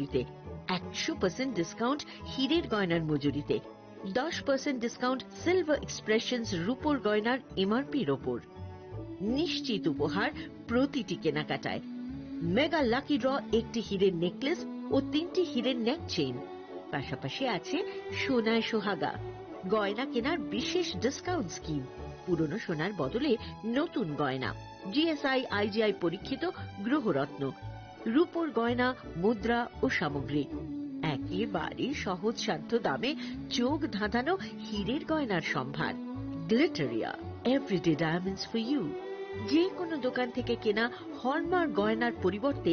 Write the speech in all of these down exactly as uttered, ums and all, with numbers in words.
মজুরিতে, একশো percent discount হীরের গয়নার মজুরিতে, দশ পার্সেন্ট ডিসকাউন্ট সিলভার এক্সপ্রেশনস রূপোর গয়নার এমআরপির ওপর। নিশ্চিত উপহার প্রতিটি কেনাকাটায়। মেগা লাকি ড্র, একটি হীরের নেকলেস ও তিনটি হীরের নেক চেইন, পাশাপাশি আছে সোনায় সোহাগা। গয়না কেনার বিশেষ ডিসকাউন্ট স্কিম, পুরনো সোনার বদলে নতুন গয়না, জিএসআই আইজিআই পরীক্ষিত গ্রহরত্ন, রূপোর গয়না, মুদ্রা ও সামগ্রী। একেবারে সহজ সাধ্য দামে চোখ ধাঁধানো হীরের গয়নার সম্ভার। Glitteria, everyday diamonds for you. যে কোনো দোকান থেকে কেনা হলমার্ক গয়নার পরিবর্তে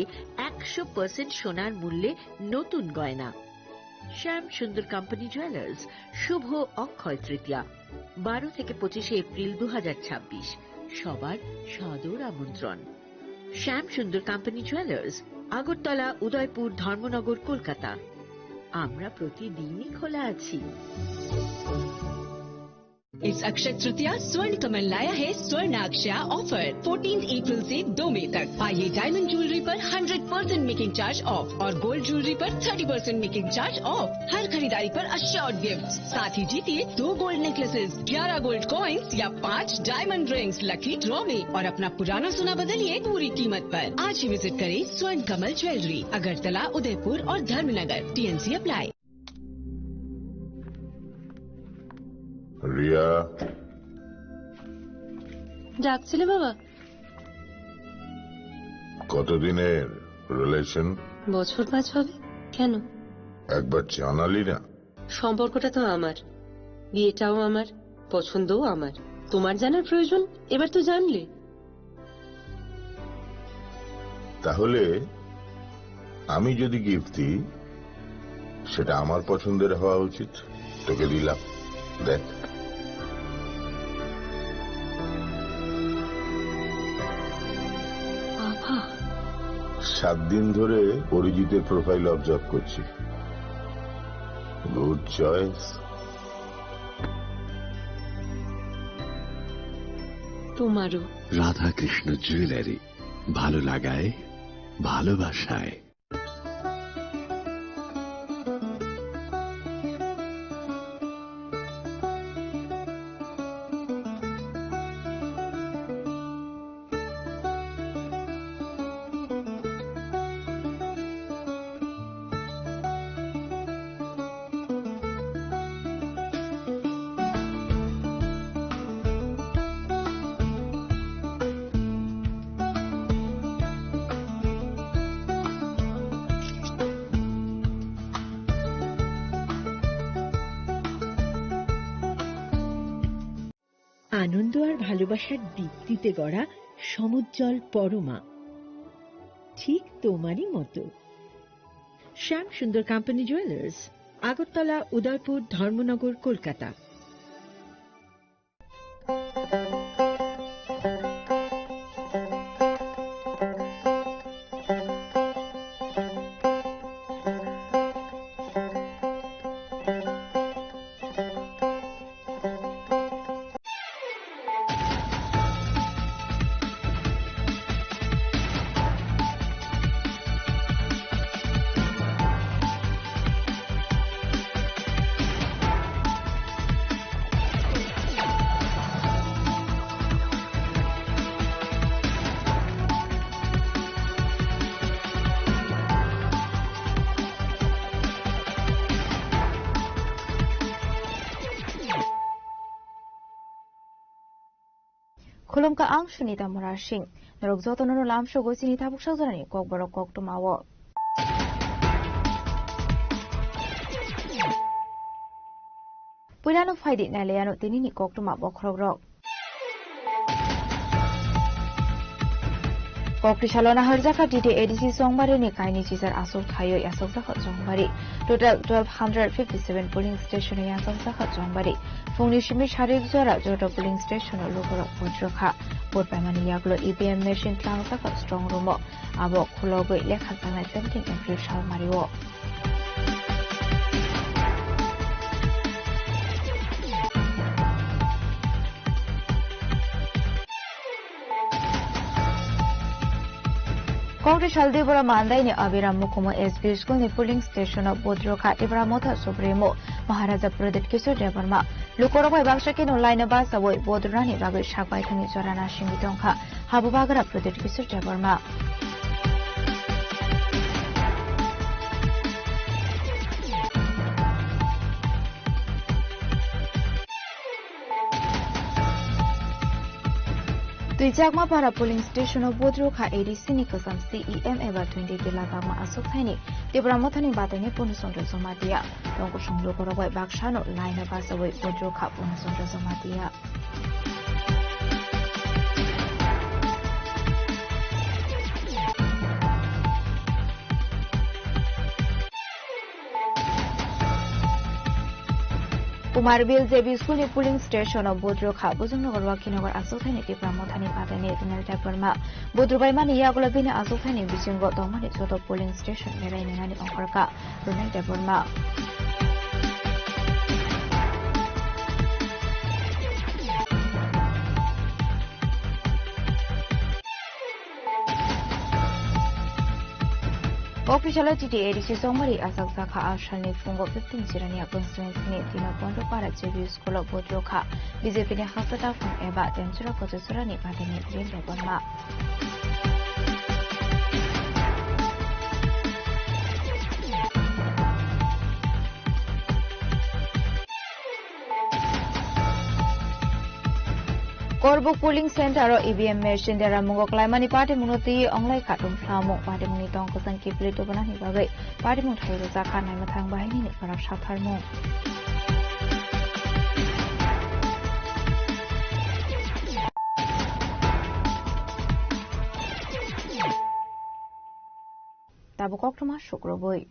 একশো পার্সেন্ট সোনার মূল্যে নতুন গয়না। শ্যাম সুন্দর কোম্পানি জুয়েলার্স, শুভ অক্ষয় তৃতীয়া, বারো থেকে পঁচিশে এপ্রিল দু হাজার ছাব্বিশ। সবার সাদর আমন্ত্রণ। শ্যাম সুন্দর কোম্পানি জুয়েলার্স, আগরতলা, উদয়পুর, ধর্মনগর, কলকাতা। আমরা প্রতিদিনই খোলা আছি। इस अक्षय तृतीया स्वर्ण कमल लाया है स्वर्ण अक्षय ऑफर। फोर्टीन अप्रैल से दो मई तक पाइए डायमंड ज्वेलरी पर hundred percent making charge off और गोल्ड ज्वेलरी पर thirty percent making charge off. हर खरीदारी पर अश्योर्ड गिफ्ट, साथ ही जीतिए दो गोल्ड नेकलेसेस, ग्यारह गोल्ड कॉइन्स या पाँच डायमंड रिंग्स लकी ड्रॉ में और अपना पुराना सोना बदलिए पूरी कीमत पर। आज ही विजिट करें स्वर्ण कमल ज्वेलरी, अगरतला, उदयपुर और धर्मनगर। TNC apply. রিয়া। ডাকছিলে বাবা? কতদিনের রিলেশন? বছর পাঁচ হবে। কেন? একবার জানালি না। সম্পর্কটা তো আমার, বিয়েটাও আমার, পছন্দও আমার। তোমার জানার প্রয়োজন? এবার তো জানলে। তাহলে আমি যদি গিফট দিই, সেটা আমার পছন্দের হওয়া উচিত। তোকে দিলাম, দেখ। বাবা। সাত দিন ধরে অরিজিতের প্রোফাইল অবজার্ভ করছি। Good choice. তোমারও। রাধাকৃষ্ণ জুয়েলারি, ভালো লাগায়, ভালোবাসায়। আনন্দ আর ভালোবাসার দীপ্তিতে গড়া সমুজ্জ্বল পরমা, ঠিক তোমারই মতো। শ্যাম সুন্দর কোম্পানি জুয়েলার্স, আগরতলা, উদয়পুর, ধর্মনগর, Kolkata. Khulumkha ang Sunita Murasing. Norok jotono no lamsogo chini tabuk sajorani kokborok koktwmao. Puilano phaidi nailaiano tinini koktwma bokhorokrok. Kokti salo naharjakha T T A D C Chongbarini kaini chichar aswk thaiwi yachakjakha Chongbari. Total twelve hundred fifty seven polling station-o yachakjakha Chongbari. Phungni simi sarik jora joto polling station-o lukurok vote rwkha. Vote paimani yagulo E V M machine tlangjak strong room-o. Abo khulogwi lekha changnai seventeen April salmario. Khurisal Debbarma andaini Abiram Mukumu S B school ni polling station o vote rwkha Tipra Motha Supremo Maharaja Pradyut Kishore Debbarma. Lukurok bai baksa keno line o bachaui vote rwnani bagwi sak baithangni jora nasingwi tongkha Habubagra Pradyut Kishore Debbarma. Twichakma para polling station o vote rwkha A D C ni kwcham C E M eba twenty Dila Bagma aswk thaini Tipra Mothani bataini Purno Chandra Jamatia. Tongkosong lukurok bai baksano line o bachaui vote rwkha Purno Chandra Jamatia. Kumarbil J B school ni polling station o vote rwkha Bujongnagar Wakhinagar aswk thaini Tipra Mothani bataini Runal Debbarma. Vote rwbaimani yagulo bini aswk thaini bisingo tongmani joto polling station berai nengani ongkhorkha Runal Debbarma. Kokthai salo T T A D C chongmari aswk jakha. A salni phungo fifteen Jirania constituency ni Dino Pondopara J B school o vote rwkha B J P ni hasta taphang eba Demchura Kochachurani bataini Biren Debbarma. Korbuk polling center o E V M machine deramungo klaimani patimungno twi onglai khatung phlamung. Patimungni tong kwchang kiphilwi tubunani bagwi patimung thai rwjakha naima thang bahainini kwrak satharmung. Tabuk koktwma sukrubwi.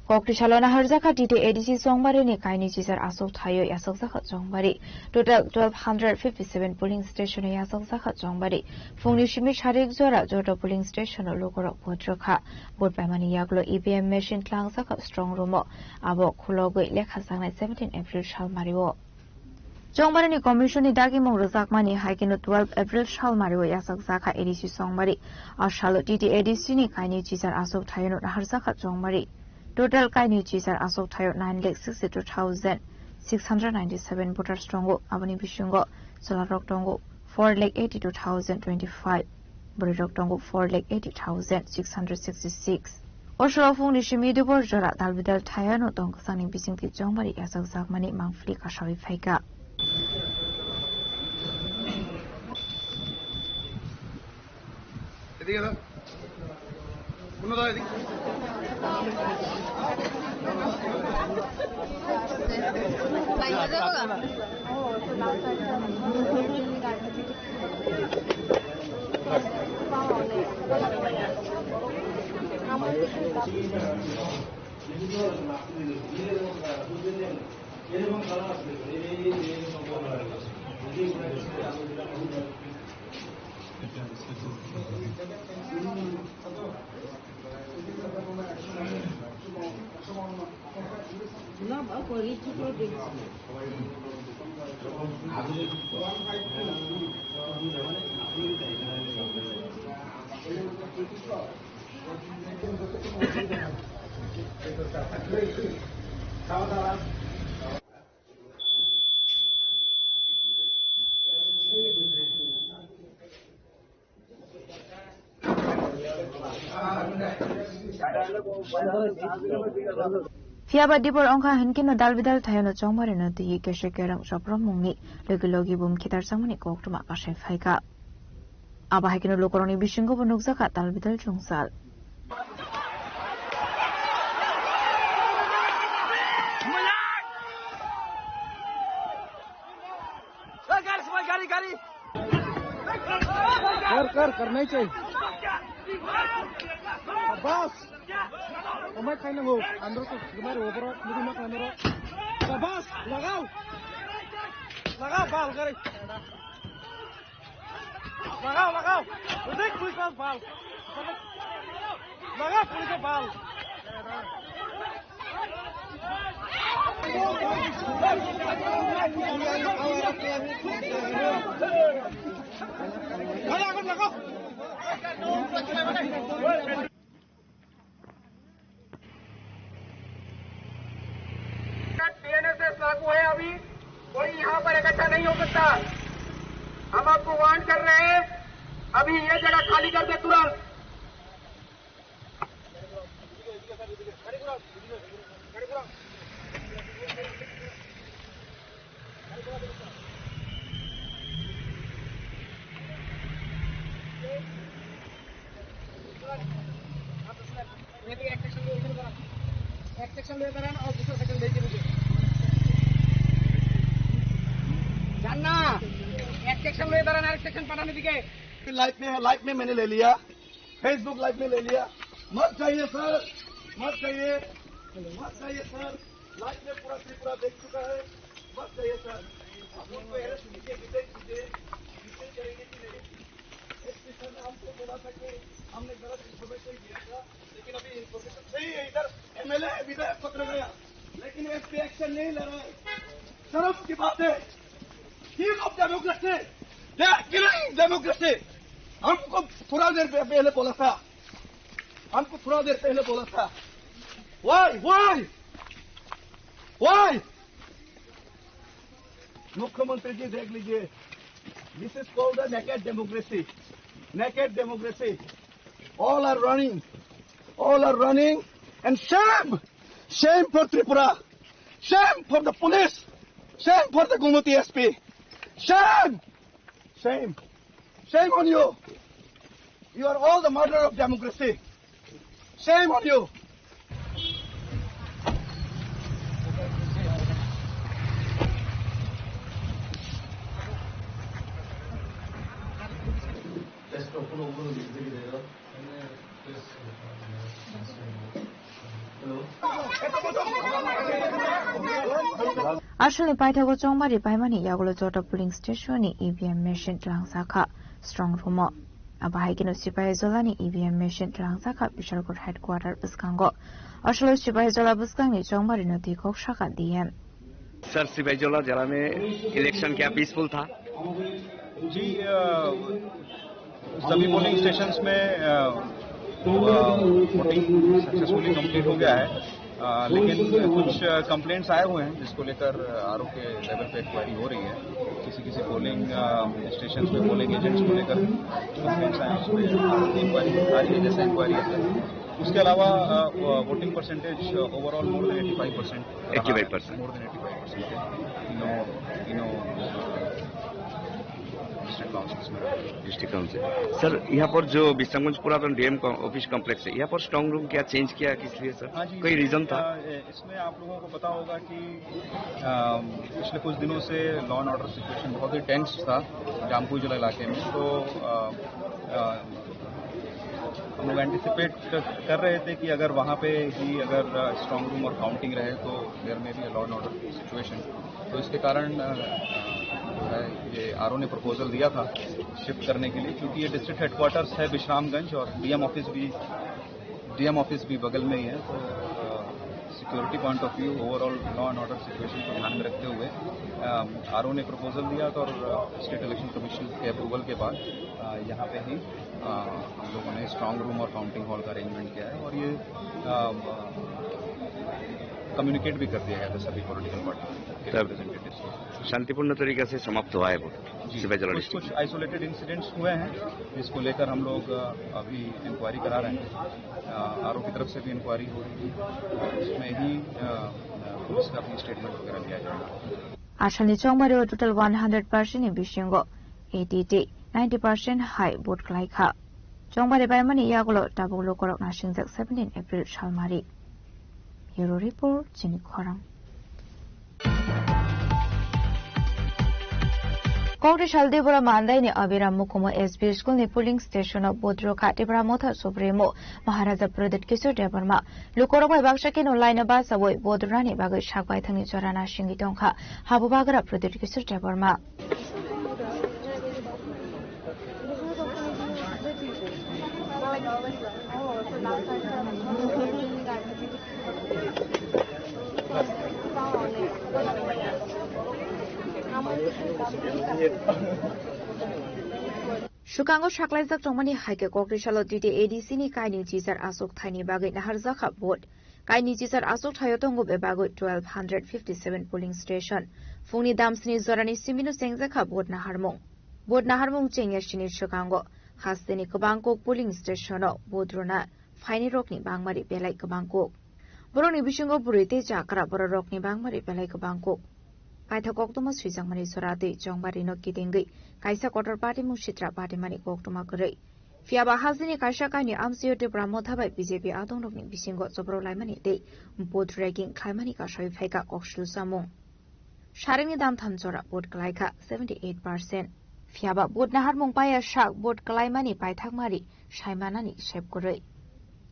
Kokthai salo naharjakha T T A D C chongmari ni kainwi chichar aswk thaio yasakjakha chongmari. Total twelve hundred fifty seven polling station o yasakjakha chongmari. Phungni simi sarik jora joto polling station o lukurok vote rwkha. Vote paimani yagulo E V M machine tlangjakha strong room o. Abo khulogwi lekha changnai seventeen April salmario. Chongmari ni commission ni dagimung rwjakmani hai kheno twelve April salmario yasakjakha A D C chongmari. A salo T T A D C ni kainwi chichar aswk thaio naharjakha chongmari. Total kainwi chichar aswk thaio nine lakh sixty two thousand six hundred ninety seven voters tongo. Aboni bisingo chwlarok tongo four lakh eighty two thousand twenty five. Bwrwirok tongo four lakh eighty thousand six hundred sixty six. O salo phungni simi dubor jora dalbidal thaiano tong kwchangni bisingtwi chongmari yasakjakmani mangpili kasawi phaikha. এদিকে দাও। কোনো দাও এদিকে। Phiya ba dibor wngkha hinkhe no dal bidal thaio no chongmari no twi kesa kerang choprom mungni logi logi bum khitar changmani koktwma kasai phaikha. Abo hai kheno lukurokni bisingo bo nukjakha tal bidal chungsal. Kar, kar, karna hi chahiye. Bas. Omai khai nango. Andro to gimar obro, nidi mak nango. Bas, lagao. Lagao, bal gari. Lagao, lagao. Bujik, bujik, bal, bal. Lagao, police bal. टीएनएसएस लागू है, अभी कोई यहाँ पर इकट्ठा नहीं हो सकता। हम आपको वार्न कर रहे हैं, अभी ये जगह खाली कर दे तुरंत। एक सेक्शन ले दौरान और दूसरा सेक्शन ले दीजिए। जानना, एक सेक्शन ले दौरान और सेक्शन पढ़ाने दिखे। लाइफ में, लाइफ में मैंने ले लिया। Facebook लाइव में ले लिया। मत जाइए सर, मत जाइए, मत जाइए सर। लाइव में पूरा त्रिपुरा देख चुका है। मत जाइए सर। आप लोग को अरेस्ट कीजिए, डिटेन कीजिए। डिटेन करेंगे कि नहीं? एसपी सर ने हमको बोला था कि हमने गलत इन्फॉर्मेशन दिया था, लेकिन अभी इन्फॉर्मेशन सही है। इधर एमएलए विधायक पकड़ा गया, लेकिन एसपी एक्शन नहीं ले रहा है। शर्म की बात है। Kill of democracy. They are killing democracy. हमको थोड़ा देर पह-, पहले बोला था, हमको थोड़ा देर पहले बोला था। Why? Why? Why? मुख्यमंत्री जी, देख लीजिए, this is called the naked democracy. Naked democracy. All are running. All are running. And shame! Shame for Tripura. Shame for the police. Shame for the Gomati S P. Shame! Shame! Shame on you! You are all the murderer of democracy. Shame on you! Asalni paithago chongmari paimani yagulo joto polling station ni E V M machine twlangsa kha strong room o. Abo hai kheno Sipahijola ni E V M machine twlangsa kha Bishalgarh headquarter bwskango. Asalo Sipahijola bwskangni chongmari no twi kok sakha D M. Sir, Sipahijala जिला में इलेक्शन क्या पीसफुल था? जी, अ, सभी polling stations में, अ, अ, voting successfully complete हो गया है, अ, लेकिन कुछ कंप्लेंट्स आए हुए हैं, जिसको लेकर आरओ के लेवल पे इंक्वायरी हो रही है। किसी किसी पोलिंग, अ, स्टेशंस में पोलिंग एजेंट्स को लेकर कंप्लेंट्स आए हैं, उस पर आरओ की इंक्वायरी आ रही है, जैसे इंक्वायरी आता है। उसके अलावा, अ, voting percentage overall more than eighty five percent. Eighty five percent. More than eighty five percent है। तीनों, तीनों डिस्ट्रिक्ट काउंसिल्स में। District council. सर, यहाँ पर जो विश्रामगंज पुरातन डीएम का ऑफिस कॉम्प्लेक्स है, यहाँ पर स्ट्रांग रूम क्या चेंज किया, किस लिए सर? हाँ जी, कोई रीजन था? अ, इसमें आप लोगों को पता होगा कि, अ, पिछले कुछ दिनों से लॉ एंड ऑर्डर सिचुएशन बहुत ही टेंस था जामपुईजला इलाके में। तो, अ, अ, हम लोग एंटिसिपेट कर, कर रहे थे कि अगर वहाँ पे ही अगर, अ, स्ट्रांग रूम और काउंटिंग रहे तो there may be a law and order situation। तो इसके कारण, अ, अ, जो है, ये आरओ ने प्रपोजल दिया था शिफ्ट करने के लिए, क्योंकि ये डिस्ट्रिक्ट हेडक्वार्टर्स है विश्रामगंज और डीएम ऑफिस भी, डीएम ऑफिस भी बगल में ही है। तो, अ, security point of view, overall law and order situation को ध्यान में रखते हुए, अम, आरओ ने प्रपोजल दिया था और, अ, स्टेट इलेक्शन कमीशन के अप्रूवल के बाद, अ, यहाँ पे ही, अ, हम लोगों ने स्ट्रांग रूम और काउंटिंग हॉल का अरेंजमेंट किया है और ये, अ, कम्युनिकेट भी कर दिया गया था सभी पॉलिटिकल पार्टी के सर, रिप्रेजेंटेटिव्स को। शांतिपूर्ण तरीके से समाप्त हुआ है वोट जी, सिपाहीजला कुछ, डिस्ट्रिक्ट कुछ में। आइसोलेटेड इंसिडेंट्स हुए हैं, जिसको लेकर हम लोग, अ, अभी इंक्वायरी करा रहे हैं। अ, आरओ की तरफ से भी इंक्वायरी हो रही है, उसमें ही, अ, अ, पुलिस का अपनी स्टेटमेंट वगैरह लिया जाएगा। Asalni chongmari o total one hundred percent ni bisingo eighty eight, ninety percent hai vote khlai kha. Chongmari baimani yagulo tabuk lukurok nasingjak seventeen April salmari. Bureau Report, Chini Khorang. Kokri sal Dibora Mandai ni Abhiram Mukumo S B school ni polling station o vote rwkha Tipra Motha Supremo Maharaja Pradyut Kishore Debbarma. Lukurok bai baksa khe no line o bachawi vote rwnani bagwi sak baithangni jora nasingwi tongkha Habubagra Pradyut Kishore Debbarma. Swkango saklaijak tongmani hai khe Kokrisalo duita A D C ni kainwi chichar achuk thaini bagwi naharjakha vote. Kainwi chichar achuk thaio tongo bebagwi twelve hundred fifty seven polling station. Phungni damsni jorani simino chengjakha vote naharmung. Vote naharmung chengya sini swkango hasteni kwbang kuk polling station o vote rwna phaini rokni bangmari belai kwbang kuk. Borokni bisingo bwrwi tei chakra borok rokni bangmari belai kwbang kuk. Paithak koktwma swijakmani chora tei chongbarino kitingwi kaisa kotor party mung sitra party mani koktwma kwrwi. Phiya ba hasteni kaisa kainwi amchaio Tipra Motha bai B J P adongrokni bisingo chobro laimani tei vote rigging khlaimani kasawi phaikha koksul samung. Sarengni damtham jora vote kwlaikha seventy eight percent. Phiya ba vote naharmung paiya sak vote kwlaimani paithakmari saimanani sep kwrwi.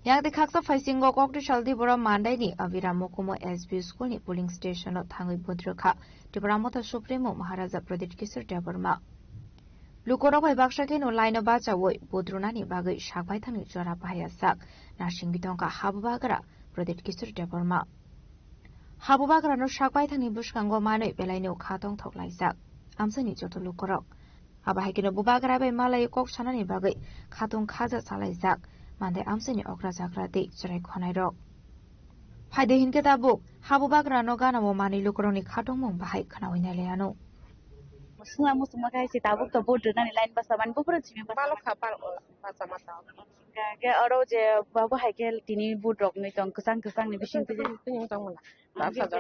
Yang tei khaksa phaisingo Kokrisal Diboro Mandaini Abhiram Mokumo S B school ni polling station o thangwi vote rwkha Tipra Motha Supremo Maharaja Pradyut Kishore Debbarma. Lukorok bai baksa kheno line o bachaui vote rwnani bagwi sak baithangni jora paiya sak narsingwi tongkha habubagra Pradyut Kishore Debbarma. Habubagrano sak baithangni bwskango manwi belaino kha tongthok laijak amchaini joto lukorok. Abo hai kheno bubagra bai malai kok sanani bagwi khatung khaja chalaijak mande amchaini okra jakra tei chwrai khonairok. Phaide hinkhe tabuk habubagrano ganao manwi lukurokni khatungmung bahai khwnawi nailaiano. Swnam muchungma khai se tabuk to vote rwnani line basa mani buphuru simi basa. Balok kha, balok, basa masa. Hingke oro je babu hai khe tini vote rok nui tong kwchang kwchang ni bising twi. Tini tong mala. Hingke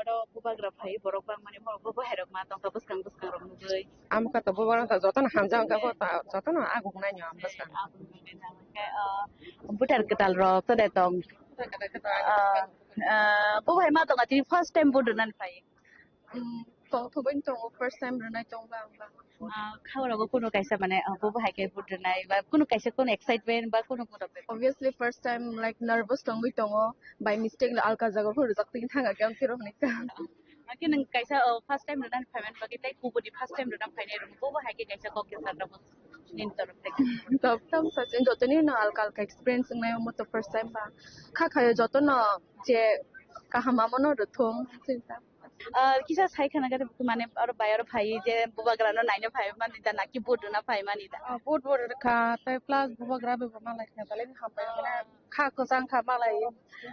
oro bubagra phai borok bang mani borok bo hai rok ma tong kha bwskang bwskang rok nugui. Am kha to bubagra ta joto no hamjak wngkha bo ta joto no aguk nai nyo am bwskang. Hingke, ah, voter kwtal rok to de tong. Ah, ah, bo hai ma tong kha tini first time vote rwnani phai. Mm, tongthogwi tongo, first time rwnai tongba ang ba. Ah, kharogo kunu kaisa mane, ah, bobo hai khe vote rwnai ba kunu kaisa kunu excitement ba kunu kunu. Obviously, first time, like, nervous tongwi tongo, by mistake le alka jaga phuru jak twi thanga khe ang phiro hwnwi kha. Hake nwng kaisa, oh, first time rwna phaiman bagwi tei kubuni first time rwna phainai rwng bobo hai khe kaisa kok khe sakra bo nini torok thai. Top tam sachin jotoni no alka alka experience wngnai omo to first time ba kha khayo jotono je kaham amono rwthung. Ah, kisa sai khana khe mane oro bai oro phai je bubagra no naina phai mani da naki vote rwna phai mani da. Ah, vote bo rwkha, tei plus bubagra bai bo malai kha, belai ni hambai mane kha kwchang kha malai.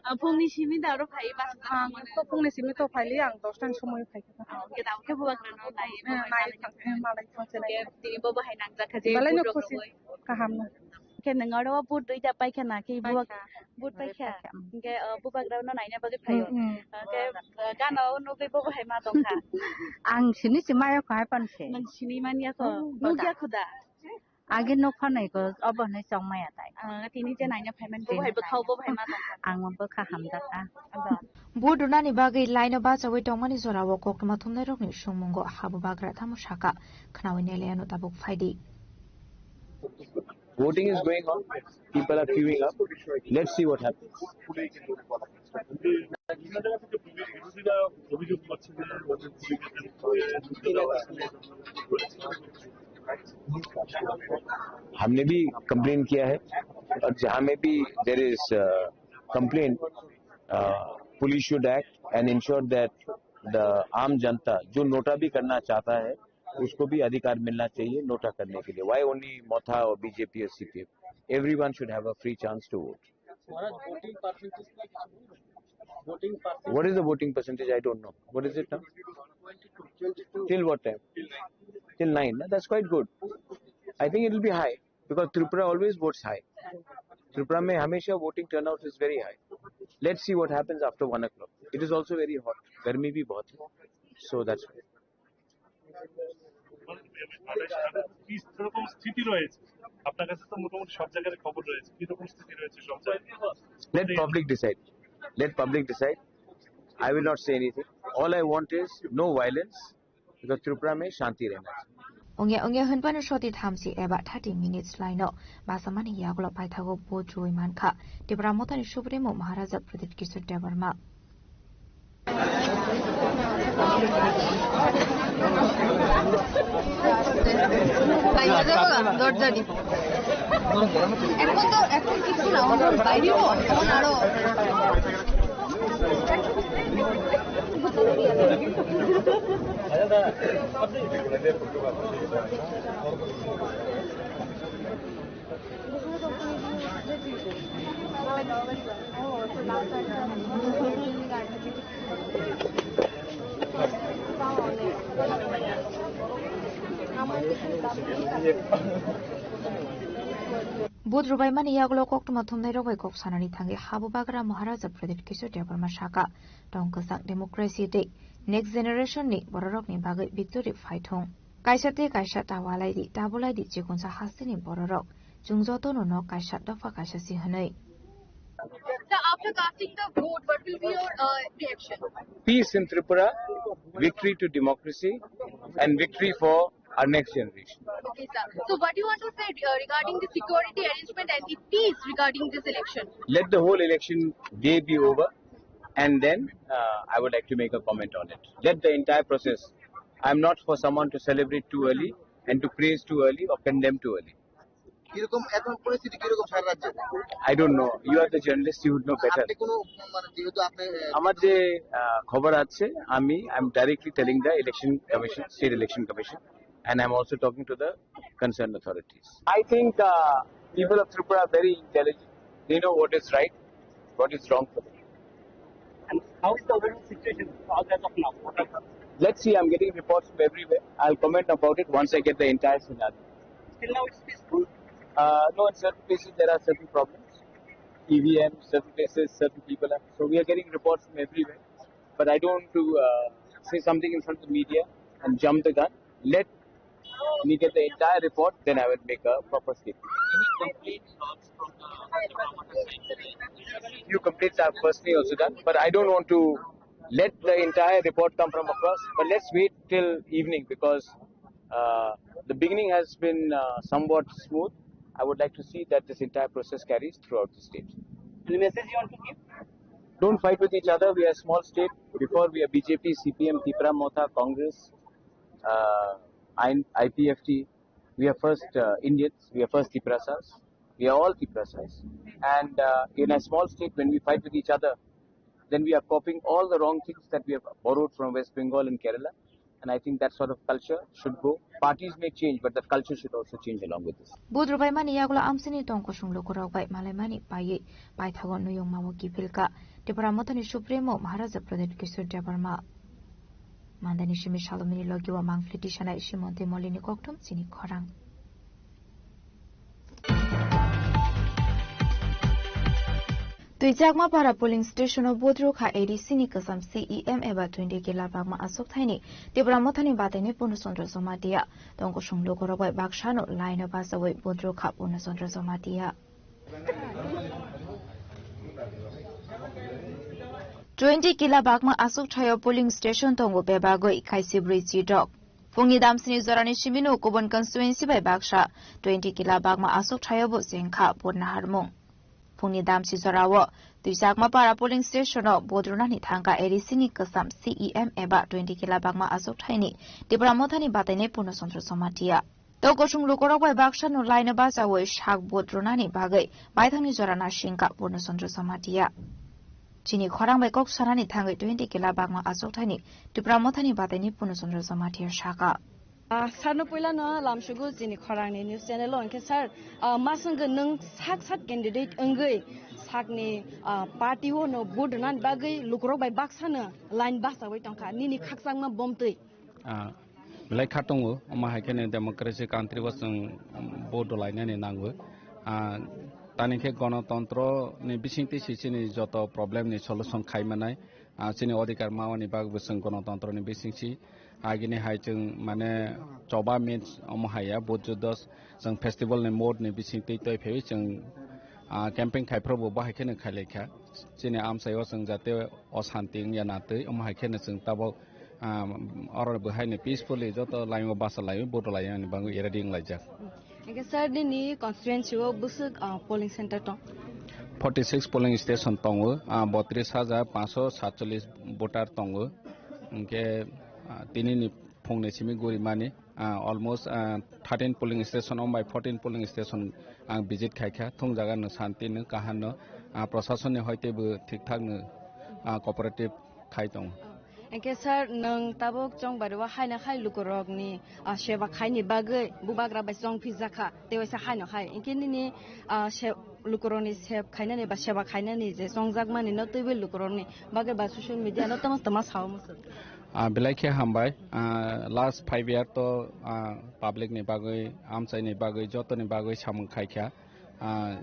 Ah, phungni simi da oro phai ba. Ah, to phungni simi to phaili ang dos ta ni somoi phai kha. Ah, hwnkhe da hwnkhe bubagra no nai. Eh, nai, eh, malai kha se nai. Hwnkhe tini bo bo hai nangjak kha je belai no vote rok khusi rwui. Kaham no. Hwnkhe nwng oro vote duita paikha na khe bubagra. Paikha. Vote paikha. Paikha, mm. Hingke, uh, bubagra no naina bagwi phaio. Mm, mm. Hingke, uh, gana o nugwi bo hai ma tongkha. Ang sini si maya ko hai pan se. Nang sini manya ko. Oh, nugya khuda. Agi nuk phanai ko obo hinui chong maya tai. Ah, tini je naina phaiman bo hai bwkhao bo hai ma tongkha. Ang bo kha hamjak kha. Abo. Vote rwnani bagwi line o bachaui tongmani jorao koktwma thumnairokni songmungo habubagra tamo saka khnaui nelaiano tabuk phaidi. Voting is going on. People are queuing up. Let's see what happens. हमने भी कंप्लेन किया है और जहाँ में भी there is complaint, police should act and ensure that the आम जनता जो नोटा भी करना चाहता है उसको भी अधिकार मिलना चाहिए नोटा करने के लिए। Why only मोथा और बीजेपी और CPM? Everyone should have a free chance to vote. Maharaj, voting percentage, voting percentage. What is the voting percentage? I don't know. What is it now? Till what time? Till nine. No? That's quite good. I think it will be high because Tripura always votes high. Tripura में हमेशा voting turnout is very high. Let's see what happens after one o'clock. It is also very hot. गर्मी भी बहुत है. So that's why. মানে, মানে, কি রকম স্থিতি রয়েছে? আপনার কাছে তো মোটামুটি সব জায়গার খবর রয়েছে। কি রকম স্থিতি রয়েছে সব জায়গায়? Let public decide. Let public decide. I will not say anything. All I want is no violence because Tripura mein shanti rehna chahiye. Ongya ongya hinphano soti thamsi eba thirty minutes laino basamani yagulo paithago bo chuwi mankha Tipra Mothani Supremo Maharaja Pradyut Kishore Debbarma. এখন তো, এখন কিছু না, এখন বাইরেও, এখন আরো। Vote rwbaimani yagulo koktwma thumnairok bai kok sanani thangwi habubagra Maharaja Pradyut Kishore Debbarma saka, tong kwchak democracy tei next generation ni bororokni bagwi victory phaithung. Kaisa tei kaisa ta walai di, ta bulai di chikonsa hasteni bororok. Chwng jotono nok kaisa dopha kaisa si hwnwi. Sir, after casting the vote, what will be your uh, reaction? Peace in Tripura, victory to democracy, and victory for our next generation. Okay, sir. So, what do you want to say uh, regarding the security arrangement and the peace regarding this election? Let the whole election day be over, and then uh, I would like to make a comment on it. Let the entire process. I'm not for someone to celebrate too early and to praise too early or condemn too early. কিরকম এখন পরিস্থিতি কিরকম সারা রাজ্যে? I don't know. You are the journalist, you would know better. আপনি কোনো, মানে, যেহেতু আপনি, আহ, আমার যে আহ, খবর আছে, আমি, I'm directly telling the election commission, state election commission, and I'm also talking to the concerned authorities. I think uh, people of Tripura are very intelligent. They know what is right, what is wrong for them. And how is the overall situation as of now? What are the Let's see, I'm getting reports from everywhere. I'll comment about it once I get the entire scenario. Till now, it's peaceful. Uh, no, in certain places there are certain problems. E V M, certain places, certain people are. So we are getting reports from everywhere. But I don't want to uh, say something in front of the media and jump the gun. Let me get the entire report, then I will make a proper statement. Any complaints, thoughts from the Tripura Motha side? Few complaints I've personally also done, but I don't want to let the entire report come from across. But let's wait till evening because uh, the beginning has been uh, somewhat smooth. I would like to see that this entire process carries throughout the state. Any message you want to give? Don't fight with each other. We are a small state. Before we are B J P, C P M, Tipra Motha, Congress, uh, I P F T. We are first uh, Indians. We are first Tiprasas. We are all Tiprasas. And uh, in a small state, when we fight with each other, then we are copying all the wrong things that we have borrowed from West Bengal and Kerala. And I think that sort of culture should go. Parties may change, but that culture should also change along with this. Vote rwbaimani yagulo amsini tong kosong lukurok bai malaimani paiwi paithago nuyung mamo kiphilka Tipra Mothani Supremo Maharaja Pradyut Kishore Debbarma. Mandani simi salomini logiwo mangphliti sanai Simontwi Molini kokthum chini khorang. Twichakma para polling station o vote rwkha A D C ni kwcham C E M eba twenty kila bagma aswk thaini Tipra Mothani bataini Purno Chandra Jamatia. Tongkosong lukurok bai baksano line o bachawi vote rwkha Purno Chandra Jamatia. Twenty kila bagma aswk thaio polling station tongo bebagwi kaisi bwrwi chidok. Phungni damsini jorani simino kubun constituency bai baksa twenty kila bagma aswk thaio bo chengkha vote naharmung. Phungni damsi jorao Twichakma para polling station o vote rwnani thangkha A D C ni kwcham C E M eba twenty kila bagma aswk thaini Tipra Mothani batainai Purno Chandra Jamatia. Tokosong lukurok bai baksano line o bachawi sak vote rwnani bagwi baithangni jora nasingkha Purno Chandra Jamatia. Chini khorang bai kok sanani thangwi twenty kila bagma aswk thaini Tipra Mothani bataini Purno Chandra Jamatia saka. Ah, sir no puila no lamsugo chini khorang ni news channel o, hwnkhe sir, ah, masang nwng sak sak candidate wngwi sakni, ah, party o no vote rwnani bagwi lukurok bai baksa no line bachawi tongkha nini khakchangma bomtwi. Ah, belai kha tongo, omo hai kheno democracy country o chwng vote dolainani nango. Ah, tani khe gonotontro ni bisingtwi se chini joto problem ni solution khai manai. Ah, chini odhikar mawani bagwi chwng gonotontro ni bisingsi agini hai chwng mane choba means omo hai ya, vote juddo chwng festival ni mode ni bisingtwi twi phaiwi chwng, ah, camping khai phuru bo bahai kheno khai lai kha. Chini amchai o chwng jate o santi wngya na twi, omo hai kheno chwng tabok, ah, oro bo haino peacefully joto line o bacha lai, vote lai ani bagwi ready wng laijak. Hingke sir, nini constituency o bwswk, ah, polling center tong? Forty six polling station tongo, ah, botris hajar panchsho satchollis voter tongo. Hingke, ah, tini ni phung ni simi guri mani, ah, almost, ah, thirteen polling station, om bai fourteen polling station ang visit khai kha. Thung jaga no santi no, kaham no, ah, prosason ni hoite bo thik thak no, ah, cooperative khai tongo. Hwnkhe sir, nwng tabuk chongbari o haino hai lukurokni, ah, seba khaini bagwi bubagra bai chong phijakha, tei waisa haino hai. Hwnkhe nini, ah, se-, lukurokni seb khainani ba seba khainani je chongjakmani no twiwi lukurokni bagwi ba social media no tamo tamo sao muchung. Ah, belai khe hambai. Ah, last five year to, ah, public ni bagwi, amchaini bagwi, jotoni bagwi samung khaikha. Ah,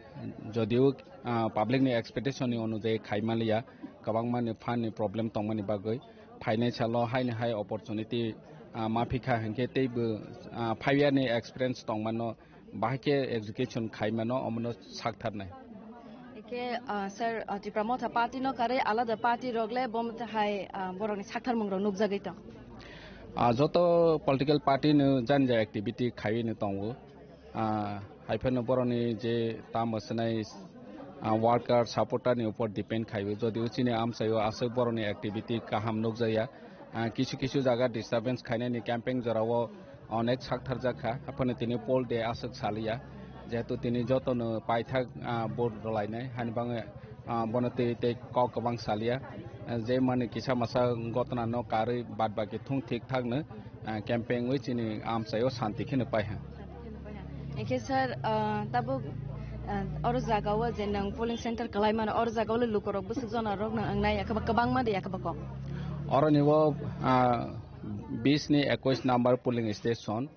jodio, ah, public ni expectation ni onujayi khaimaliya, kwbangma ni fund ni problem tongmani bagwi, phainai salo haini hai opportunity, ah, ma phikha hinkhe teibo, ah, five year ni experience tongmano, bahai khe execution khaimano, omono saktharnai. Hwnkhe, ah, sir, ah, Tipra Motha party no karwi alada party rok le bo motha hai, ah, borokni saktharmung rok nukjagwi tong? Ah, joto political party no jani jani activity khaiwi no tongo. Ah, hai phano boroni je tamo swnai, ah, worker, supporter ni upor depend khaio. Jodi o chini amchaio aswk boroni activity kaham nukjaya, ah, kisu kisu jaga disturbance khainani camping jorao onek saktharjak kha. Haphano tini poll day aswk saliya. Jehetu tini jotono paithak, ah, vote rwlainai, hani bagwi ah, bono tei, tei kok kwbang saliya. Ah, je mani kisa masa gotna no karwi bad baki thung thik thak no, ah, camping wi chini amchai o santi kheno pai ha. Hwnkhe sir, ah, tabuk, ah, oro jaga o je nwng polling center kwlai mano, oro jaga o le lukurok bwswk jona rok nwng wngnai, yakhe ba kwbangma de, yakhe ba kok? Oro ni o, ah, bis ni ekwis number polling station,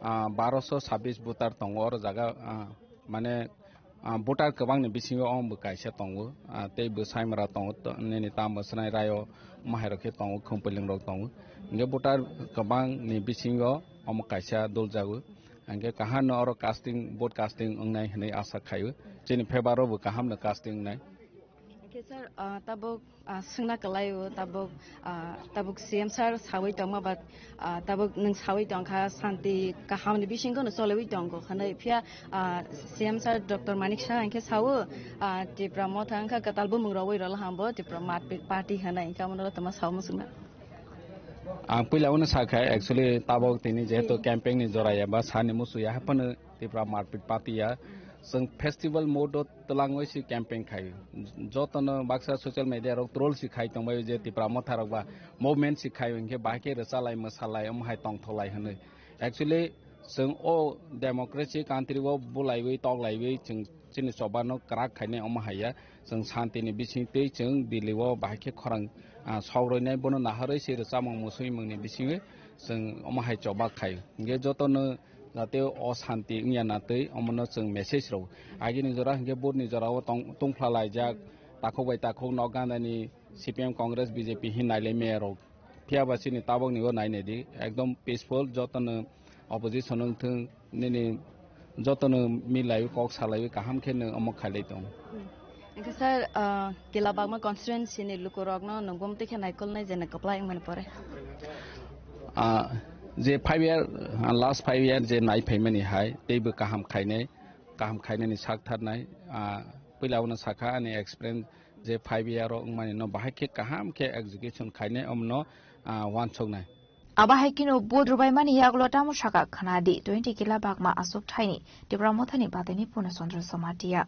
ah, baroso sabis voter tongo oro jaga, ah, mane, ah, voter kwbangni bisingo omo bo kaisa tongo, ah, tei bwsaimra tongo, to-, nini tamo swnai raio mahairok khe tongo, khumpilingrok tongo. Hingke voter kwbangni bisingo omo kaisa doljago. Hingke kahamno oro casting, vote casting wngnai hinui asa khaio. Chini favour o bo kahamno casting wngnai. Hingke sir, ah, tabuk Ah, swngna kwlai o tabuk, ah, tabuk C M sir sawi tongma ba, ah, tabuk nwng sawi tongkha santi kahamni bisingo no choliwi tongo hinui phiya, ah, C M sir Doctor Manik Saha hinkhe sao, ah, Tipra Motha wngkha kwtal bumung rogwi rwla hambo Tipra Marpik Party hinui hinkhe omono tongma sao muchungma. Ang puila uno sakha actually tabuk tini jehetu campaign ni jora ya ba sani musu ya haphano Tipra Marpik Party ya. Chwng festival mode o twlangwi se campaign khai. Jotono baksa social media rok troll se khai tongbai je Tipra Motha rok ba movement se khai hwnkhe bahai khe rwchalai mwsalai omo hai tongtholai hwnwi. Actually chwng o democracy country o bulaiwi toklaiwi chwng chini choba no kwrak khainai omo hai ya. Chwng santi ni bising twi chwng Delhi o bahai khe khorang, ah, sok roinai bono naharwi se rwchapmung muswimung ni bisingwi chwng omo hai choba khai. Hwnkhe jotono jate o santi wngya na twi omono chwng message rw. Agini jora hwnkhe vote ni jora o tong-, tungphla laijak, takhuk bai takhuk nok gandani C P M Congress B J P hin nailai maya rok. Phiya ba chini tabok ni o nainai di, ekdom peaceful, jotono opposition wng thung, nini jotono milaiwi kok salaiwi kaham khe nwng omo khailai tong. Hwnkhe sir, ah, Kila Bagma constituency ni lukurokno nwng bumtwi khe naikolnai je nwng kwplai wngmani pore? Ah, je five year, ah, last five year je nai phaimani hai, teibo kaham khainai, kaham khainani sak tharnai, ah, puila uno sakha ani experience je five year o wngmani no bahai khe kaham khe execution khainai omno, ah, wansoknai. Abo hai kheno vote rwbaimani yagulo tamo saka khna di, twenty Kila Bagma aswk thaini Tipra Mothani batini Purna Chandra Jamatia.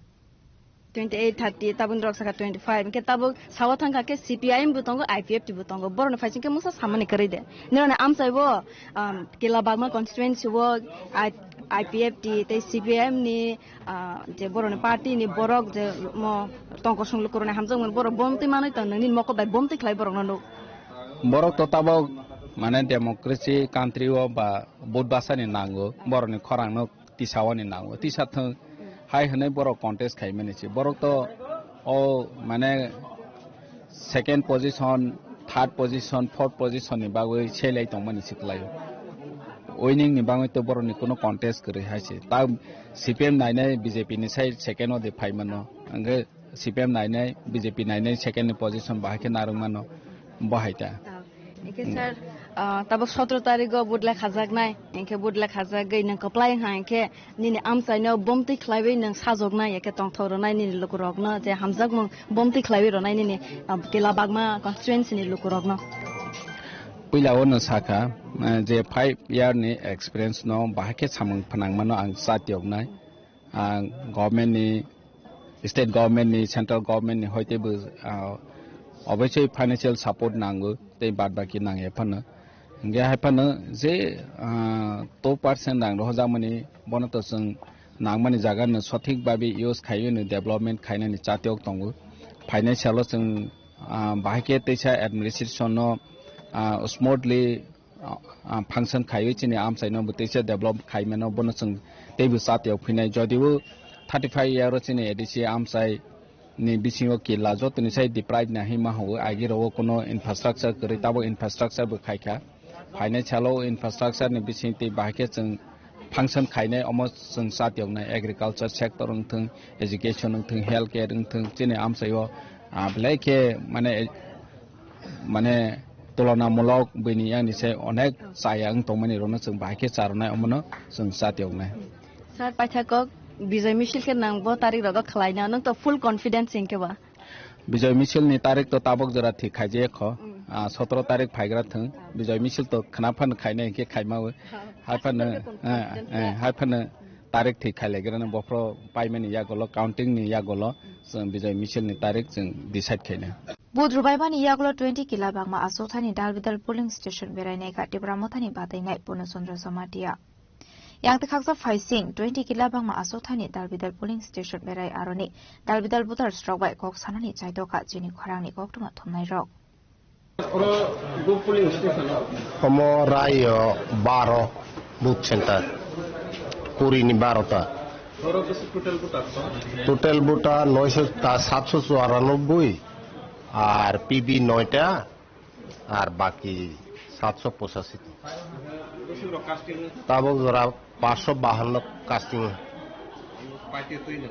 Twenty eight, thirty, tabuk rok saka twenty five, hwnkhe tabuk sawa thangkha khe C P I M bo tongo, I P F T bo tongo, borokni phaising khe mungsa samani kwrwi de. Nini amchai bo, um, Kila Bagma constituency o I-, I P F T tei C P I M ni, ah, je borokni party ni borok je mo tongkosong lukurokni hamjakmani borok bomtwi manwi tong, nini mokol bai bomtwi khlai borokno nuk. Borok to tabuk mane democracy country o ba vote bwsani nango, borokni khorang no tisa oni nango, tisa thung hai hwnwi borok contest khaimani se. Borok to o mane second position, third position, fourth position ni bagwi selai tongmani se kwlaio. Winning ni bagwi to borokni kuno contest kwrwi hai se. Ta C P M nainai B J P ni sai second o de phaimano. Hwnkhe C P M nainai, B J P nainai second ni position bahai khe narwk mano, bo hai ta. Ah, hwnkhe sir, ah, tabuk sotro tarikh o vote lekhajaknai, hwnkhe vote lekhajagwi nwng kwplai wngkha, hwnkhe nini amchaino bomtwi khlaiwi nwng sajoknai, hwnkhe tongthok rwnai nini lukurokno je hamjakmung bomtwi khlaiwi rwnai nini, ah, Kila Bagma constituency ni lukurokno. Puila o nwng sakha, eh, je five year ni experience no bahai khe samung phnang mano ang chatioknai. Ah, government ni, state government ni, central government ni hoi teibo, ah, Obviously financial support nango, tei bad baki nangya phano. Hingke hai phano je, ah, two percent rang rohorjakmani, bono to chwng nangmani jaga no sothik babi use khaiwi no development khainani chatiyok tongo. Financial o chwng, ah, bahai khe teisa administration no, ah, smoothly ah, ah, function khaiwi chini amchai no bo teisa develop khai mano, bono chwng teibo chatiyok phinai. Jodibo thirty five year o chini A D C amchai ni bisingo killa jotoni sai deprive na hima hwnwi, agi rogo kuno infrastructure kwrwi, tabuk infrastructure bo khaikha. Phainai salo infrastructure ni bising tei bahai khe chwng function khainai, omo chwng chatiyoknai agriculture sector wngthwng, education wngthwng, health care wngthwng, chini amchaio, ah, belai khe mane mane tulonamulok bini yang ni se onek chaya wng tongmani rokno chwng bahai khe charwnai, omono chwng chatiyoknai. Sir, paithakok Bijoy Misil khe nang bo tarik rogo khlaina, nwng to full confidence hinkhe ba? Bijoy Misil ni tarik to tabok jora thik khaijaya kho. Mm. Ah, sotoro tarik phaigra thwng. Bijoy Misil to khna phan khainai hinkhe khaimawi. Ha, hai phano, aswk confidence eh, eh, ya. Hai phano tarik thik khailaigrano bophro paimani yagulo, counting ni yagulo, chwng Bijoy Misil ni tarik chwng decide khaina. Vote rwbaimani yagulo twenty kila bangma achukthaini dal bidal polling station berainai kha Tipra Mothani batainai Purno Chandra Jamatia. Yang tei khaksa phaising twenty kila bangma achukthaini dal bidal polling station berai aroni dal bidal voters rok bai kok sanani chaitokha chini khorangni koktwma thumnairok. Oro go polling station o. Omo raio baro booth center, kuri ni baro ta. Oro bwswk total voter? Total voter noisho ta satso choranobboi, ar P B noita, ar baki satso pochashi. Bwswk rok casting? Tabok jora paanch sho bahanno casting. Party twi no?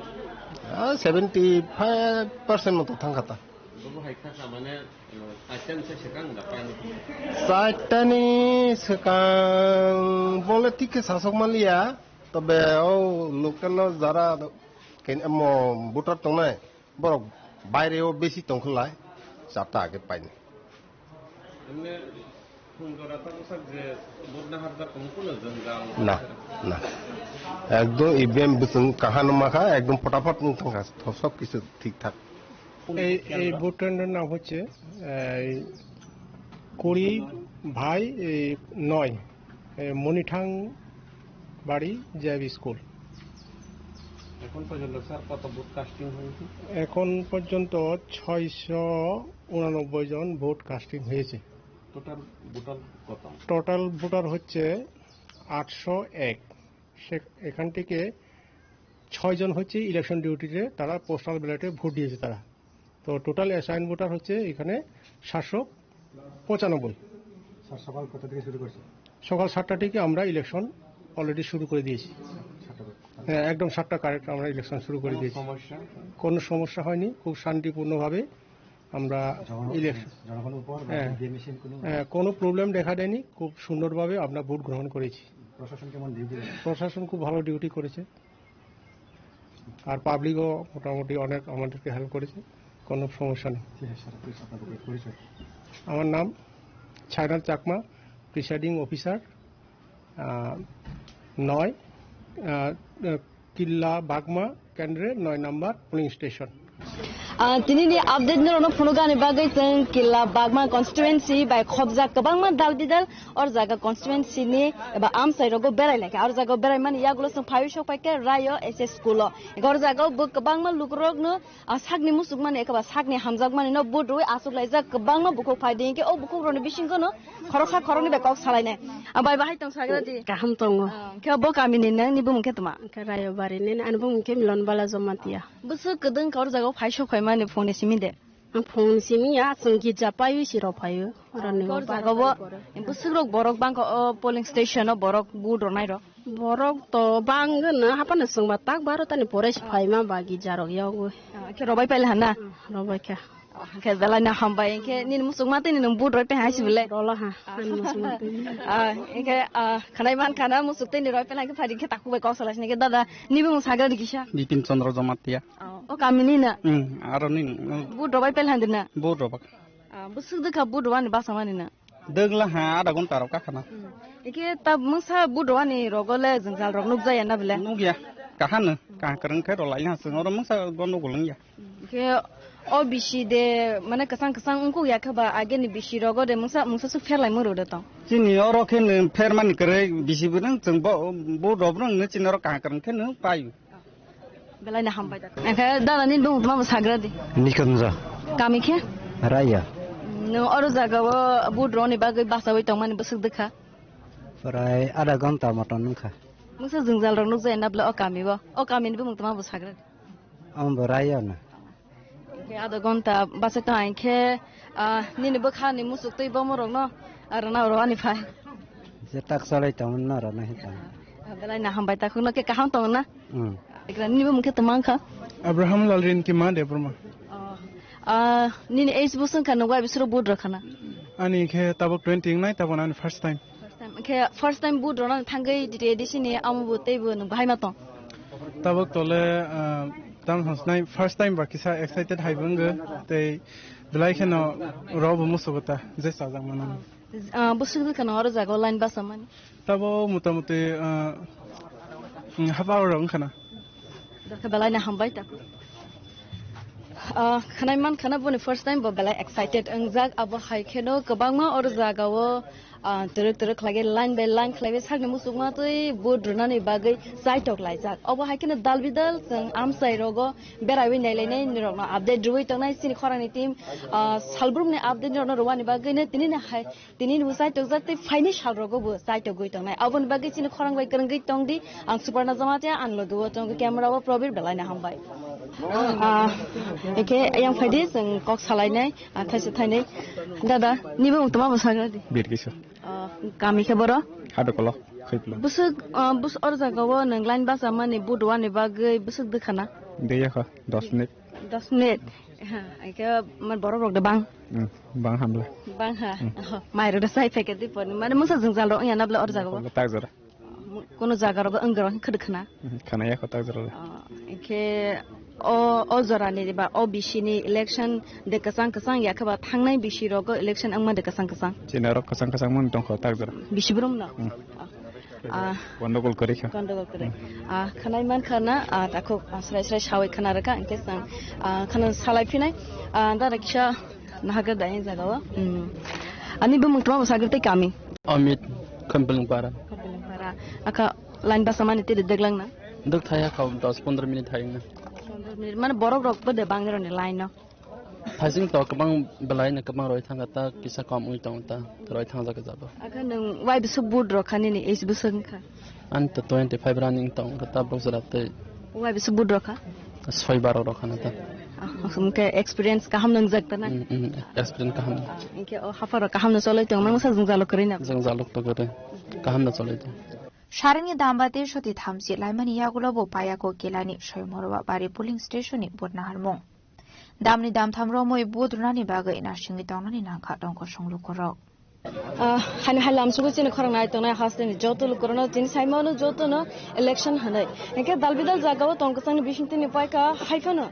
Ah, seventy five percent moto thangkha ta. Bobo hai kha kha mane, eh, chaitani se swkang da paini. Chaitani swkang bole thik khe sasok manliya, tobe o local o jara ken-, mo voter tongnai, borok baire o besi tongkhlai, charta age paini. Emne phung jora ta bwsak je vote na harda kung kuno jwngjal. Na, na. Ekdom E V M bwswng kaham makha, ekdom photaphot wng thangkha, sob kisu thik thak. এই এই ভোট কেন্দ্রের নাম হচ্ছে এই কুড়ি ভাই এই নয়, এই মণিঠাং বাড়ি জে বি স্কুল। এখন পর্যন্ত স্যার কত ভোট কাস্টিং হয়েছে? এখন পর্যন্ত ছয়শো উনানব্বই জন ভোট কাস্টিং হয়েছে। টোটাল ভোটার কত? টোটাল ভোটার হচ্ছে আটশো এক। সে এখান থেকে ছয়জন হচ্ছে ইলেকশন ডিউটিতে, তারা পোস্টাল ব্যালটে ভোট দিয়েছে তারা। তো টোটাল অ্যাসাইন ভোটার হচ্ছে এখানে সাতশো পঁচানব্বই। স্যার, সকাল কত থেকে শুরু করছে? সকাল সাতটা থেকে আমরা ইলেকশন অলরেডি শুরু করে দিয়েছি। সাতটা থেকে। হ্যাঁ, একদম সাতটা কারেক্ট আমরা ইলেকশন শুরু করে কোনো দিয়েছি। সমস্যা? কোনো সমস্যা হয়নি, খুব শান্তিপূর্ণভাবে আমরা জনগণ-, ইলেকশন, জনগণ উপহার বা হ্যাঁ। ইভিএম মেশিন কোনো হ্যাঁ, কোনো প্রবলেম দেখা দেয়নি, খুব সুন্দরভাবে আমরা ভোট গ্রহণ করেছি। প্রশাসন কেমন ডিউটি? প্রশাসন খুব ভালো ডিউটি করেছে, আর পাবলিকও মোটামুটি অনেক আমাদেরকে হেল্প করেছে, কোনো সমস্যা নেই। ঠিক আছে স্যার, প্লিজ আপনার পরিচয়। আমার নাম ছায়নাথ চাকমা, প্রিসাইডিং অফিসার, আহ, নয়, আহ, কিল্লা বাগমা কেন্দ্রে নয় নম্বর polling station. Ah, tini ni update no rono phunukani bagwi chwng Killa Bagma constituency bai khobjak kwbangma dal bidal or jaga constituency ni eba amchai rogo berai laikha. Or jaga berai mani yagulo chwng phaiwi sok paikha Rayo S S school o. Or jaga o bo kwbangma lukurok no, ah, sakni muchukmani eba sakni hamjakmani no vote rwi achuk laijak kwbangma bukhuk phai di, hinkhe o bukhuk rokni bisingo no khoroksa khoroknwi bai kok salainai. Ah, bai bahai tong sagra di. Kaham tongo. Ah, khe bo kami ni nang ni bumung khe tma? Khe Rayobari ni, ani bumung khe Milon Bala Jamatia. Bwswk kwdwng khe or jaga o phai sok phai mani phone ni simi de. Ang phone ni simi ya, chwng git ja paio si rok phaio. Oro ni Khe or bo jaga o bo bwswk rok borok bang kho o polling station o borok vote rw nai rok. Borok to bang no haphano chwng ba tak baro tani pore si phai ma ba git ja rok yago. Ah, khe rw bai pele hana? Rw bai kha. Hwnkhe belai no hambai, hwnkhe nini muchukma twi nini vote roi paiha hai se belai. Rolo ha, ani muchukma twi. Ah, hwnkhe, ah, khwnai mankha na muchuk twi ni roi paiha hwnkhe phai di hwnkhe takhuk bai kok salai sini hwnkhe dada, nini bumung sagra di kisa? Bitin Chandra Jamatia. Oh, o kami ni na? Hmm, aro ni. Vote roi paiha hwndri na? Vote roi. Ah, bwswk dwkha vote rwani basa mani na? Dwgla ha, adha ghonta rok kakhana. Hmm. Hwnkhe ta mungsa vote rwani rogo le jwngjal rok nukjaya na bele? Nukya. Kaham no, kaham kwrwng khe rwlai ha chwng oro mungsa gondogol wngya. Khe o bisi de mane kwchang kwchang wngkuk ya khe ba ageni bisi rogo de mungsa mungsa swk pherlaimung rw de tong. Chini oro khe no phermani kwrwi bisi bwrwng chwng bo, bo rok bwrwng no chini oro kaham kwrwng khe no pai. Belai no hambai da. Khe dada nini bumung tma bo sagra di. Nikunja. Kami khe? Raya. No oro jaga o budroni bagwi basawi tongmani bwswk dwkha. Prai ada gonta moton wngkha. Mungsa jwngjal rok nukjai na bwle o kami o. O kami ni bumung tma bo sagra di. Ambo raya na. Khe ada gonta basa tong khe, ah, nini bwkha ni musuk twi bomo rok no. Aro na oro ani phai. Je tak salai tong na ro na hita. Ah, belai no hambai ta khukno khe kaham tong na. Hmm. Ekra nini bumung khe tma wngkha. Abraham Lalrin Kima Debbarma. Oh. Ah, nini age bwswk wngkha no wai bisuro vote rwkha na. Ani khe tabuk twenty wngnai, tabuk ani first time. First time. Khe first time vote rwna thangwi D T A D C ni amo bo tei bo nwng bahai ma tong. Tabuk tole, ah, tam hosnai first time ba kisa excited hai bo wngwi tei belai kheno ro bo musugo ta je sajak mano. Ah, bwswk wngkha no oro jaga o line basa mani. Tabo motamuti, ah, mm, half hour rok wngkha na. Dokhe belai no hambai ta. Ah, khwnai man khana boni first time bo belai excited wngjak. Abo hai kheno kwbangma oro jaga o, ah, twrwk twrwk khlai line by line khlai sakni muchungma twi vote rwnani bagwi chaitok laijak. Obo hai kheno dal bidal chwng amchai rogo beraiwi nailainai nirokno update rwui tongnai chini khorangni team, ah, salbrumni update nirokno rwani bagwino tini ni hai Tini ni bwsai tokjak tei phaini sal rogo bo chai togwi tongnai. Aboni bagwi chini khorang bai kwrwngwi tong di. Ang Suparna Jamatia, ang logo o tongo camera o Probir, belai no hambai. Ah, ekhe yang phaidi chwng kok salainai, ah, thaisa thainai. Dada, nibo toma bo sagra di. Birkisa. Ah, kami khe boro? Hadokolo, Khaipla. Bwswk, ah, bwswk or jaga o nwng line basa mani budwani bagwi bwswk dwkhana? Deya kha, dos minute. Dos minute. Ha, ekhe mar borok rok de bang. Hmm, bang hamle. Bang ha. Hmm. Oh, mai rok de sai packet di pon. Mane mungsa jwngjal rok ya na bla or jaga o. Tak jora. Kono jaga rok wng rok khwdwk khna. Hmm, khana ya kho tak jora. Oh, ekhe o, o jora ni ba O B C ni election de kwchang kwchang ya khe ba thangnai B C rok o election wngma de kwchang kwchang. China rok kwchang kwchang mun tong kho tak jora. B C brum no. Hmm. Ah. Gandogol kwrwi kha. Gandogol kwrwi. Ah, khwnai man khana, ah, takhuk, ah, srai srai sawi khana rwkha, hwnkhe chwng, ah, khana salai phinai, ah, dara kisa naharkha da jaga o. Hmm. Ani bumung tama bwsa tei kami. Amit, Khampilung para. Khampilung para. Akha line basa mani tiri deglang na? Dek thaya kha dos pondro minute thayung na. Pondro minute. Mane borok rok bode bang roni line no. Phaising to kwbang belai no kwbang roi thangkha ta kisa kom oi tong ta roi thangjak jabo. Akha nwng wai bwswk vote rok kha nini age bwswk wngkha? Ani to twenty five running tong kha ta bwswk rok tei. Wai bwswk vote rok kha? Soi baro rok khana ta. Ah, hwnkhe experience kaham nwngjak ta na? Mm, mm, experience kaham. Ah, hwnkhe o hapha rok kaham no choloi tong mano sa jwngjalo kwrwi na? Jwngjalo to kwrwi. Kaham no choloi tong. Saringni dambate soti thamchi laimani yagulo bo payako kelani Soimoroba Bari polling station ni vote naharmung. Damni damtham romwi vote rwnani bagwi narsingwi tongnani nangkha tongkosong lukurok. Ah, hani hai lamsugo chini khorang nai tongnai hasteni joto lukurokno chini saimano jotono election hinwi. Hingke dalbidal jagao tong kwchangni bisingtwi ni paikha haiphano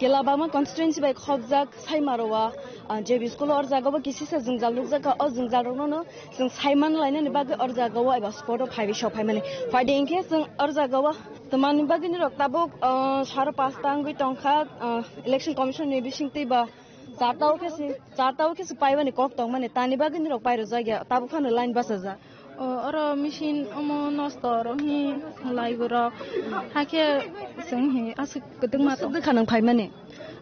Kelabama constituency bai khopjak Saimarowa, ah, J B school o or jagao bo kisisa jwngjal nukjakha. O jwngjal rokno no chwng saiman lainani bagwi or jagao eba spot o phaiwi sok phaimani. Phaidi hingke chwng or jagao Tamani bagwi nirok tabuk, ah, saro pasta wngwi tongkha, ah, election commission ni bisingtwi ba charta o khe se, charta o khe se paibani kok tongmani, tani bagwi nirok pairwjak ya, tabuk phano line bachajak. O, oro machine omo nosto oro hi lai borok. Hakhe chwng hi aswk kwdwkma tong. Aswk dwkha nwng phaimani?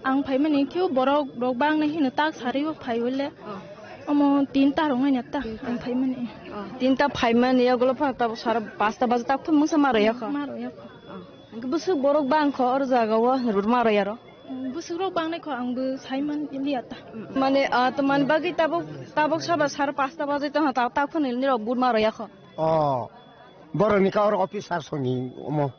Ang phaimani khe borok rok bang nai hino tak sari o phai bole. Oh. Omo tinta rok nai ta ang phaimani. Oh, tinta phaimani, yagulo phano tabuk sara pasta baja tak phano mungsa ma rwya kho. Ma rwya kho. Oh. Hwnkhe bwswk borok bang kho oro jaga o ma rwya ro. Bwswk rok bang nai kho ang bo sai man liya ta. Mane, ah, to man bagwi tabuk, tabuk saba sara pasta baja tong ta, tak phano nirok but ma rwya kho. Oh. Borok ni ka oro officer soni omo.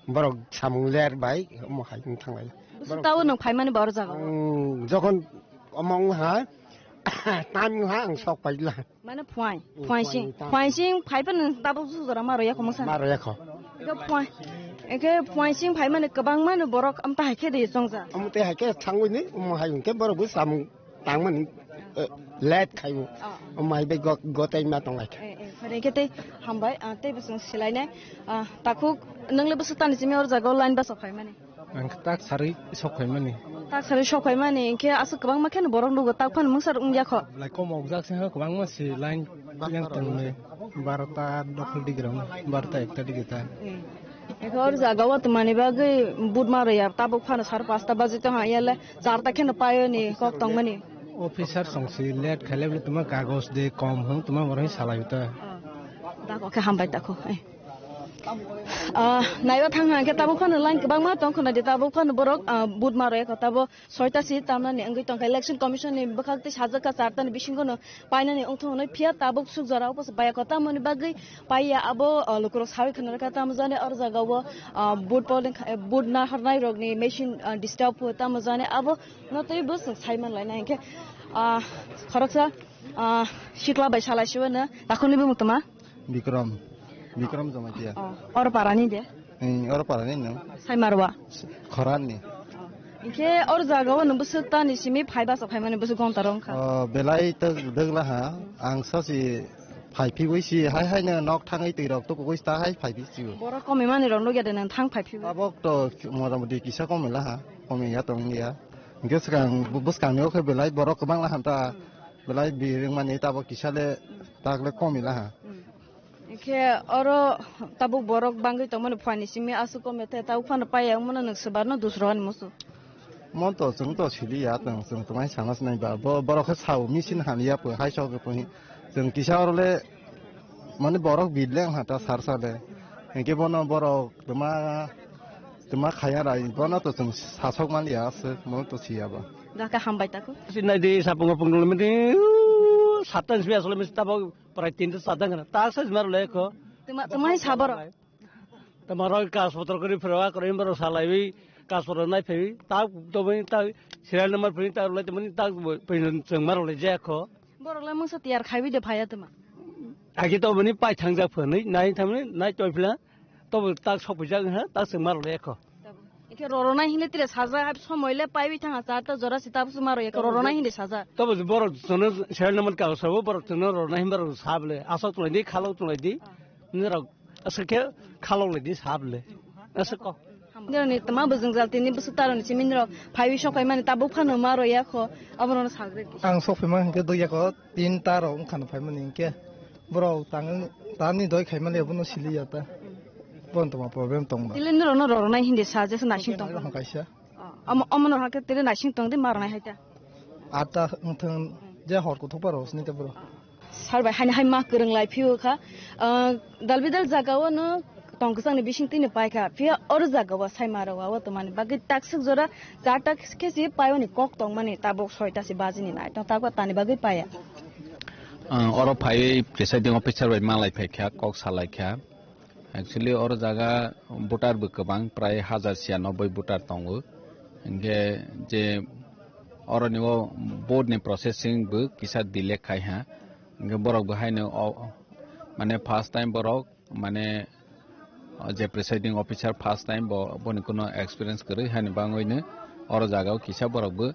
Borok samung ler bai omo hai wng thanglai. Bwswk tao nwng phaimani ba oro jaga o? Ang jokhon omo wng ha, time wng ha ang sok paila. Mane phuaing, mm, phuaing sing, phuaing sing phai phano tabuk su jora ma rwya kho mungsa. Ma rwya kho. Eke phuaing, eke phuaing sing phaimani kwbangma no borok amta hai khe de chongjak. Amta hai khe thangwi ni omo hai wng khe borok bo samung tangmani, eh, late khai o. Oh. Omo hai bai go-, gotai ma tong lai kha. Eh, eh. Hingke tei hambai, ah, tei bosong silainai. Ah, takhuk, nwngle bwswk tani simi or jaga o line basa phaimani? Ang tak sarwi sok phaimani. Tak sarwi sok phaimani, hingke aswk kwbangma kheno borok nugo, tak phano mungsa rok wngya kho. Lai kom ok jak se kwbangma si line yang tongnai. Barota dokhol digram, barota ekta digita. Hingke or jaga o twmani bagwi budma rwya, tabuk phano sar pasta baji tong ha, yale charta kheno payoni kok tongmani. Officer songsi late khailai bwle tuma kagoj de kom hwn tuma borok salai uta. Dak oke hambai tako. Ah, naiba thang hangke tabuk phano line kwbangma tong khna de tabuk phano borok, ah, budma rwya kho tabo soita si tamnani wngwi tongkha. Election Commission ni bwkhak tei sajak kha charta ni bisingo no painani wngthung hwnwi phiya tabuk suk jora o bwsa baya kho tamoni bagwi paiya abo, ah, lukurok sawi khna rwkha tamo jani or jaga o, ah, vote polling kha-, vote nahornai rokni machine, ah, disturb o tamo jani abo no tei bo chwng sai man laina hinkhe, ah, khoroksa, ah, sikla bai salai sibo no takhorni bumung toma. Bikram. Bikram Jamatia. Oh, or parani de? Hmm, or parani no. Saimarwa. Khorani. Hingke or jaga o nwng bwswk tani simi phai basa phaimani bwswk gonta rok wngkha. Oh, belai to dwgla ha. Ang sasi phai phiwi si hai hai no nok thangwi twi rok to kugui sta hai phai phi si. Borok komi mani rok nugya de nang thang phai phiwi. Tabok to motamoti kisa komi la ha. Komi ya tong ya. Hingke swkang bu-, bwskang ni o khe belai borok kwbang la ha ta. Belai biring mani tabok kisa le tak le komi la ha. Hingke oro tabuk borok bangwi tongmani phuarni simi aswk kome te tabuk phano paiya wngmano nwng swbarno dusro ani musu. Mon to chwng to siliya tong chwng twmai sana sinai ba bo borok khe sao misin hamya pho hai sok pho chwng kisa oro le mani borok bidleng ha ta sar sale hingke bono borok twma twma khaya rai bono to chwng sasok maliya aswk mon to siya ba. Daka hambai tako. Sinai di sapung pung dul mini satan simi asole misi tabok. Prai tinta sadang kana tak sa jmar le ko. Tuma, tuma hi sabar. Tama roi kas potro kori phra kori baro salai bi kas potro nai phebi tak to bini tak serial number phebi tak le tama tak phebi cheng mar le je ko. Borok le mungsa tiyar khaibi de phaya tuma. Agi to bini pai thang jak phani nai thamni nai toi phla to tak sok pijak ha tak cheng mar le ko. Ike rorona hinde tire saja, hai somoi le paiwi thang achar ta jora sita busu maro ike rorona hinde saja. Tobo borok jono serial number ka sabo borok jono rorona himba rok sable. Asok tulai di, khalok tulai di. Nirok asok khe khalok lai di sable. Asok ko. Nirok ni tama bujung jal tini busu taro ni simin rok phaiwi sok phai mani tabuk phano maro ya kho. Abono sagre. Ang sok phai ma hingke doi ya ko tin taro wngkha no phai mani hingke. Borok tang, tani doi khaimani abono siliya ta. Bon tongma problem tongba. Tile nirokno rornai hindi sa jesa naising tong. Rong kaisa. Omo, omo no hakhe tile naising tong de marnai hai ta. Ata wngthang je hor kuthok pa rosni te bro. Sar bai haini hai ma kwrwng lai phiyo kha. Ah, dalbidal jaga o no tong kwchangni bising tini paikha. Phiya or jaga o sai maro wa o tomani bagwi taksuk jora Char ta khe si paioni kok tongmani tabuk soi ta si bajini nai tong tabuk tani bagwi paiya. Ah, oro phaiwi presiding officer bai malai phaikha, kok salaikha. Actually, oro jaga voter bo kwbang, prai hajar siyanoboi voter tongo. Hinkhe je oroni o vote ni processing bo kisa delay khai ha. Hinkhe borok bo haino o, mane first time borok mane, o je presiding officer first time bo, boni kuno experience kwrwi hani bangwi no oro jaga o kisa borok bo,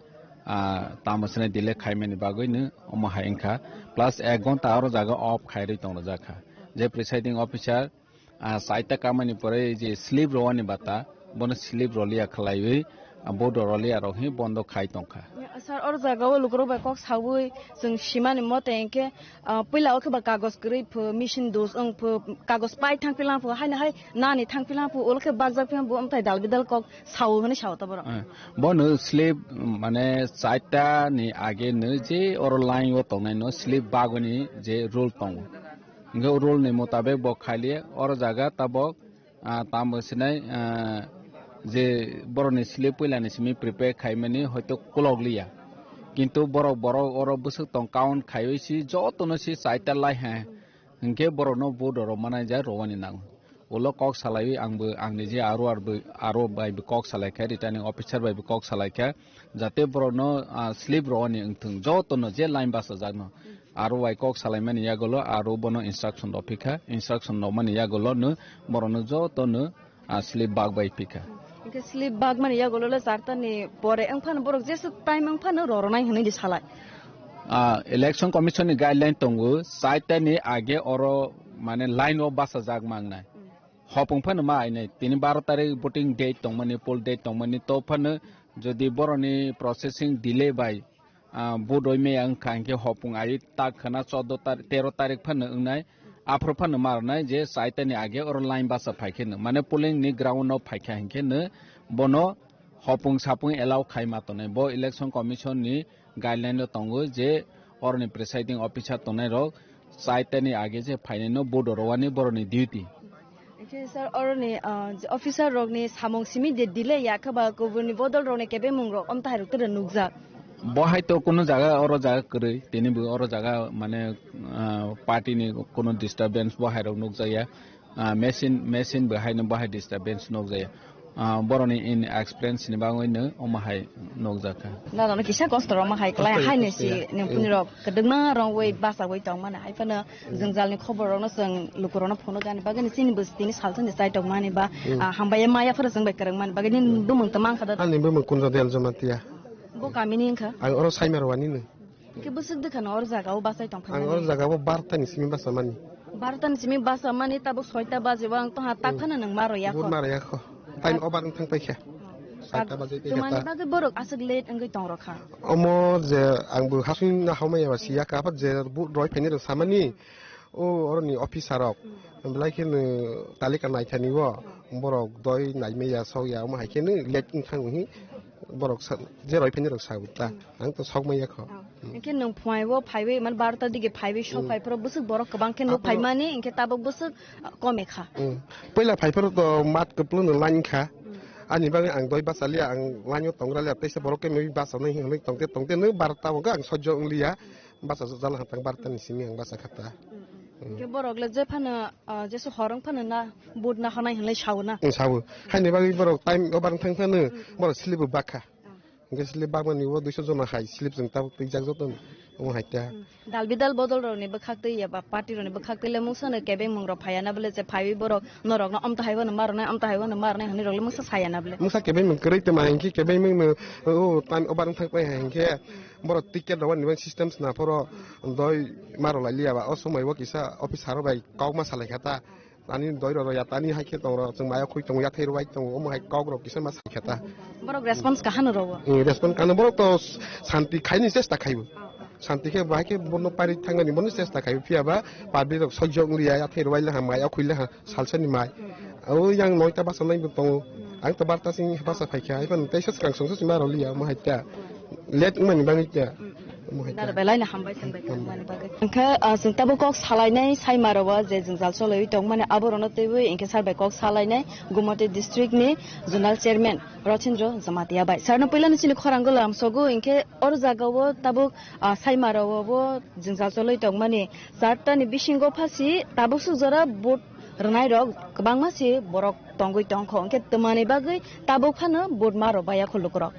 ah, tamo sene delay khaimani bagwi no omo hai wngkha. Plus ek ghonta oro jaga off khairwi tongjak kha. Je presiding officer, ah, saita kamani pore je slip rwani bata, bono slip rwliya khwlaiwi, ah, bodo rwliya rok hi bondo khai tongkha. Sir, oro jaga o lukurok bai kok saui chwng simani mote hinkhe, ah, puila o khe ba kagoj kwrwi pho, machine dos wng pho, kagoj pai thang philang pho, haino hai nani thang philang pho, ulo khe bakjak philang pho, amthai dal bidal kok sao hwnwi sao ta borok. Eh, bono slip, mane, chaita ni age no je oro line o tongnai no slip bagoni je rule tongo. Hinkhe o rule ni motabek bo khailiya, oro jaga tabok, ah, tamo sinai, ah, je borokni slip puilani simi prepare khaimani hoito kolok liya. Kintu borok, borok oro bwswk tong count khaiwi si jotono si chaita lai hai. Hinkhe borokno vote rw manai ja rwani nango. Ulo kok salaiwi angbo, angni je aro arbo, aro bai bo kok salaikha, returning officer bai bo kok salaikha. Jate borokno, ah, slip rwani wngthung, jotono je line bachajakno. Aro bai kok salaimani yagulo aro bono instruction rw phikha, instruction rwmani yagulo no borokno jotono, ah, slip bag bai phikha. Hinkhe slip bag mani yagulo le charta ni pore wngphano borok jeswk time wngphano rornai hwnwi di salai. Ah, Election Commission ni guideline tongo, chaita ni age oro mane line o bachajak mangnai. Hopung phano ma ainai, tini baro tarik voting date tongmani, poll date tongmani, to phano jodi boroni processing delay bai, ah, vote oi maya wngkha hinkhe hopung ai tak khana chordo tar-, tero tarik phano wngnai, aphuru phano ma rwnai je chaita ni age oro line bacha phai khe no, mane polling ni ground o phai kha hinkhe no bono hopung sapung allow khai ma tongnai. Bo Election Commission ni guideline o tongo je oroni presiding officer tongnai rok chaita ni age je phainai no vote rowani boroni duty. Hinkhe sir, oroni, ah, je officer rokni samung simi de delay ya khe ba kubuni bodol rokni kebemung rok omtahai rok tere nukjak. Bo hai to kuno jaga oro jaga kwrwi, tini bo oro jaga mane, ah, party ni kuno disturbance bo hai rok nukjakya. Ah, machine, machine bo haino bo hai disturbance nukjakya. Ah, boroni in experience ni bagwi no omo hai nukjakha. Nano no kisa kosto rok ma hai klai, kosto, haino kosto si ya. Nung puni rok kwdwkma rong wai basa wai tong mani hai phano jwngjal ni khobor rok no chwng luku rok no phone gani bagwi ni chini bwswk tini salsa ni chai tong mani ba, ah, hambai ya maya phano chwng bai kwrwng mani bagwi ni bumung to mankha da. Ani bumung Kunjo Del Jamatia. Bo kami ni wngkha? Ang oro Saimar wani no. Hingke bwswk dwkhano oro jaga o bachai tong kha ang mani? Oro jaga o barta ni simi basa mani. Barta ni simi basa mani, tabuk soita baji o ang tongha tak phano nwng maro yakho. Bur maro yakho. Time over wng thang paikha. Soita baji tei twmani kata. Bagwi borok aswk late wngwi tong rokha. Omo je ang bo hasing na haumaya ba siya ka je bu roi phaini rok samani. O oroni officer rok. Belai khe no talika naithani o. Borok doi naimaya sokya omo hai khe no late wng thang hi. Borok sa-, je roi phaini rok sa ta. Ang to sok maya kho. Oh. Hinkhe nwng phuai o phaiwi, mane barota dige phaiwi sok phai phoro bwswk borok kwbang khe nuk phaimani, hinkhe tabuk bwswk, ah, kome kha. Mm. Puila phai phoro to mat kwplwng no line kha. Ani bagwi ang doi basa liya, ang line o tongra liya, teisa borok khe nui basa nai hinwi tongte tongte nui barota bo ang sojjo wng liya. Basa jala hatang barota ni simi ang basa kha ta. Hinkhe borok le je phano, ah, jesu hor wng phano na, but na honai hinlai sao na. Ang sao. Haini bagwi borok time over wng thang phano borok slip bo bakha. Hingke slip bakmani o duiso jona hai slip chwng tabuk twijak joto omo hai ta. Dal bidal bodol rokni bwkhak twi ya ba party rokni bwkhak twi le mungsa no kebeng mung rok phaiya na bole je phaiwi borok norok no omtahai bono marnai omtahai bono marnai hinwi rok le mungsa saya na bole. Mungsa kebeng mung kwrwi tongma hinkhe kebeng mung no o time over wng thang pai hai hinkhe borok ticket rok ni system sna phoro doi maro lai liya ba o somoi o kisa officer rok bai kok ma salai kha ta. Ani doi rok ya tani hai khe tong rok, chwng maya khui tongo, yathai rwbai tongo, omo hai kok rok kisa ma sai kha ta. Borok response kaham rwo. Eh, response kaham, borok to santi khaini chesta khaibo. Santi khe bahai khe bono pari thangani bono chesta khaibo, phiya ba public rok sojjo wng liya, yathai rwbai le ha, maya khui le ha, salsa ni mai. O yang noita basa nai bo tongo. Ang to barta sing basa phai kha, hai phano teisa swkang songsa sima rw liya, omo hai ta. Late wngmani bagwi ta. Omo hai ta. Dara belai no hambai thang bai kwrwngmani bagwi. Hwnkhe, ah, chwng tabuk kok salainai saima rwo je jwngjal cholaiwi tongmani aborokno twiwi hinkhe sar bai kok salainai Gumoti district ni zonal chairman Rochindro Jamatia bai. Sarno puilano chini khorang golam sogo hinkhe oro jaga o tabuk, ah, saima rwo bo jwngjal cholaiwi tongmani charta ni bisingo phasi tabuk suk jora vote rwnai rok kwbangma se borok tongwi tongkho, hwnkhe twmani bagwi tabuk phano vote ma rw baiya kho lukurok.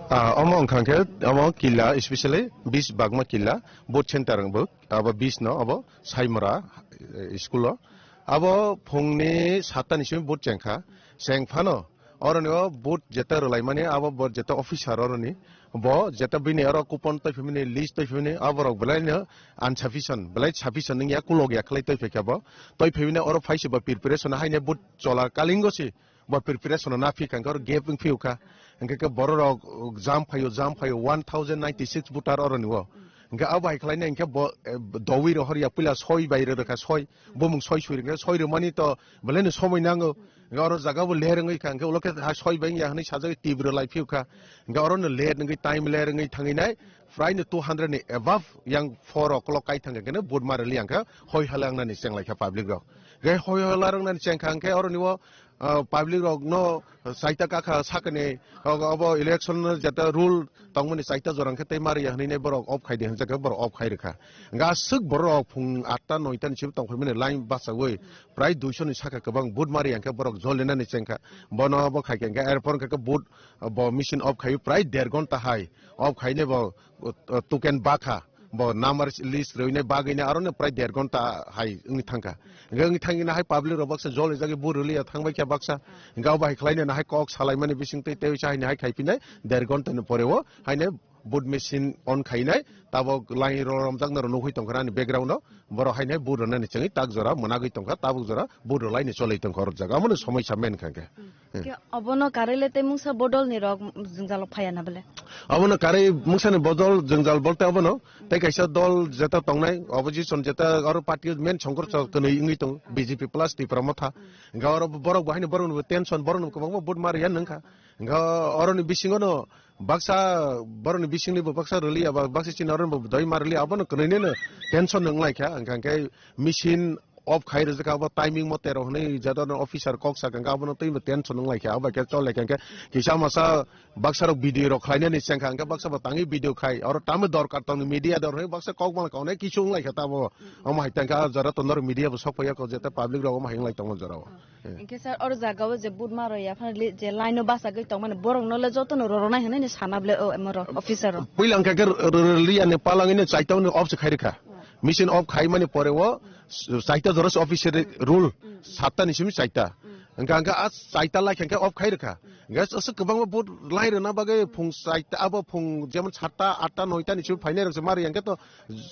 Ah, omo wngkha khe omo killa, especially bis bagma killa, vote center wngbo, abo bis no abo Saimora, eh, school o. Abo phungni satta ni simi vote chengkha, cheng phano oroni o vote jeta rwlaimani abo bo jeta officer oroni bo jeta bini oro coupon twi phimani, list twi phimani, aborok belai no insufficient, belai sufficient wngya, kulok ya khlai twi phaikha bo. Twi phimani oro phaisi bo preparation haine vote chola kalingo si bo preparation na phi kha, oro gap wng phiu kha. Hingke ke borok rok jam phaio, jam phaio, one thousand ninety six voter oroni o. Hingke abo hai khlai na hingke bo, eh, dowi rohor ya puila soi bai rw kha, soi, bumung soi sui rw kha, soi rw mani to belai no somoi nango. Hingke oro jaga bo ler wngwi kha, hingke ulo khe ha soi bai ya hwnwi sajagwi tibro lai phiu kha. Hingke oro no ler wngwi time ler wngwi thangwi nai, prai no two hundred ni above yang four o'clock kai thang khe no vote ma rw li ang kha, hoi hala ang nani cheng lai kha public rok. Hingke hoi hala rok nani cheng kha hingke oroni o ah, public rok no saita kakha sakani, obo, obo election no jeta rule tongmani saita jorang khe tei mari ya hinui borok off khai di hinjak khe borok off khai rwkha. Hingke aswk borok phung atta noita ni simi tong phaimani line bachaui prai duiso ni saka kwbang vote mari ya khe borok jol lenani chengkha. Bono bo khai khe hingke airport hingke khe vote, ah, bo machine off khai prai der ghonta hai off khai ne bo, uh, uh, token bakha. Bo number list rwinai bagwino aro no prai der ghonta hai wngwi thangkha. Hingke wngwi thangwi nahai public rok baksa jolijagwi bo rwliya thangbai kha baksa. Hingke abo hai khlaino nahai kok salaimani bisingtwi tei oisa hai nahai khai phinai der ghonta ni pore o haino vote machine on khainai, tabok line ro romjakna rw nugwi tongkha ani background o, borok hainai vote rwnani chengwi tak jora mwnagwi tongkha, tabok jora vote rwlaini cholwi tongkha oro jaga, omono somoi sa main kha khe. Ke obono karwi le tei mungsa bodol ni rok jwngjalo phaya na bele? Obono karwi mungsa ni bodol jwngjal bolte obono tei kaisa dol jeta tongnai, opposition jeta oro party main songkor sa kwnwi wngwi tongo, B J P plus Tipra Motha. Hingke oro borok bo haino borok no tension, borok no kwbangma vote ma rwya nung kha. Hingke oro ni bisingo no baksa borok ni bising ni bo baksa rwliya ba baksa chini oro ni bo doi ma rwliya, abono kwnwi no tension no wng lai kha. Hingke hingke machine off khai rwjak kha, abo timing mote rw hwnwi jadon officer kok sa kha, hingke abono twi bo tension wng lai kha, abo khe chol lai kha. Hingke kisa masa baksa rok video rok khlainani cheng kha, hingke baksa bo tangwi video khai, oro tamo dorkar tong media dor hwnwi baksa kok mal kaunai kisu wng lai kha tamo. Omo hai tang kha jora tonor media bo sok phaiya ko jeta public rok omo hai wng lai tongo jora o. Hingke sir, oro jaga o je vote ma rw ya phano le je line o bachagwi tongmani borok no le joto no rorok nai hwnwi ni sana bole o emo rok officer rok. Puila hingke ke r-, r-, r-, liya ni palangwi no chaita ni off se khai rwkha. Machine off khai mani pore o s-, chaita jora se officer rule satta ni simi chaita. Hingke hingke a chaita lai hingke off khai rwkha. Hingke aswk kwbangma vote lai rwna bagwi phung chaita abo phung jemon satta atta noita ni simi phainai rok se ma rw ya hingke to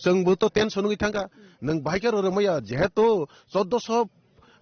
chwng bo to tension wngwi thang kha. Nwng bahai khe rw rw maya jehetu choddo so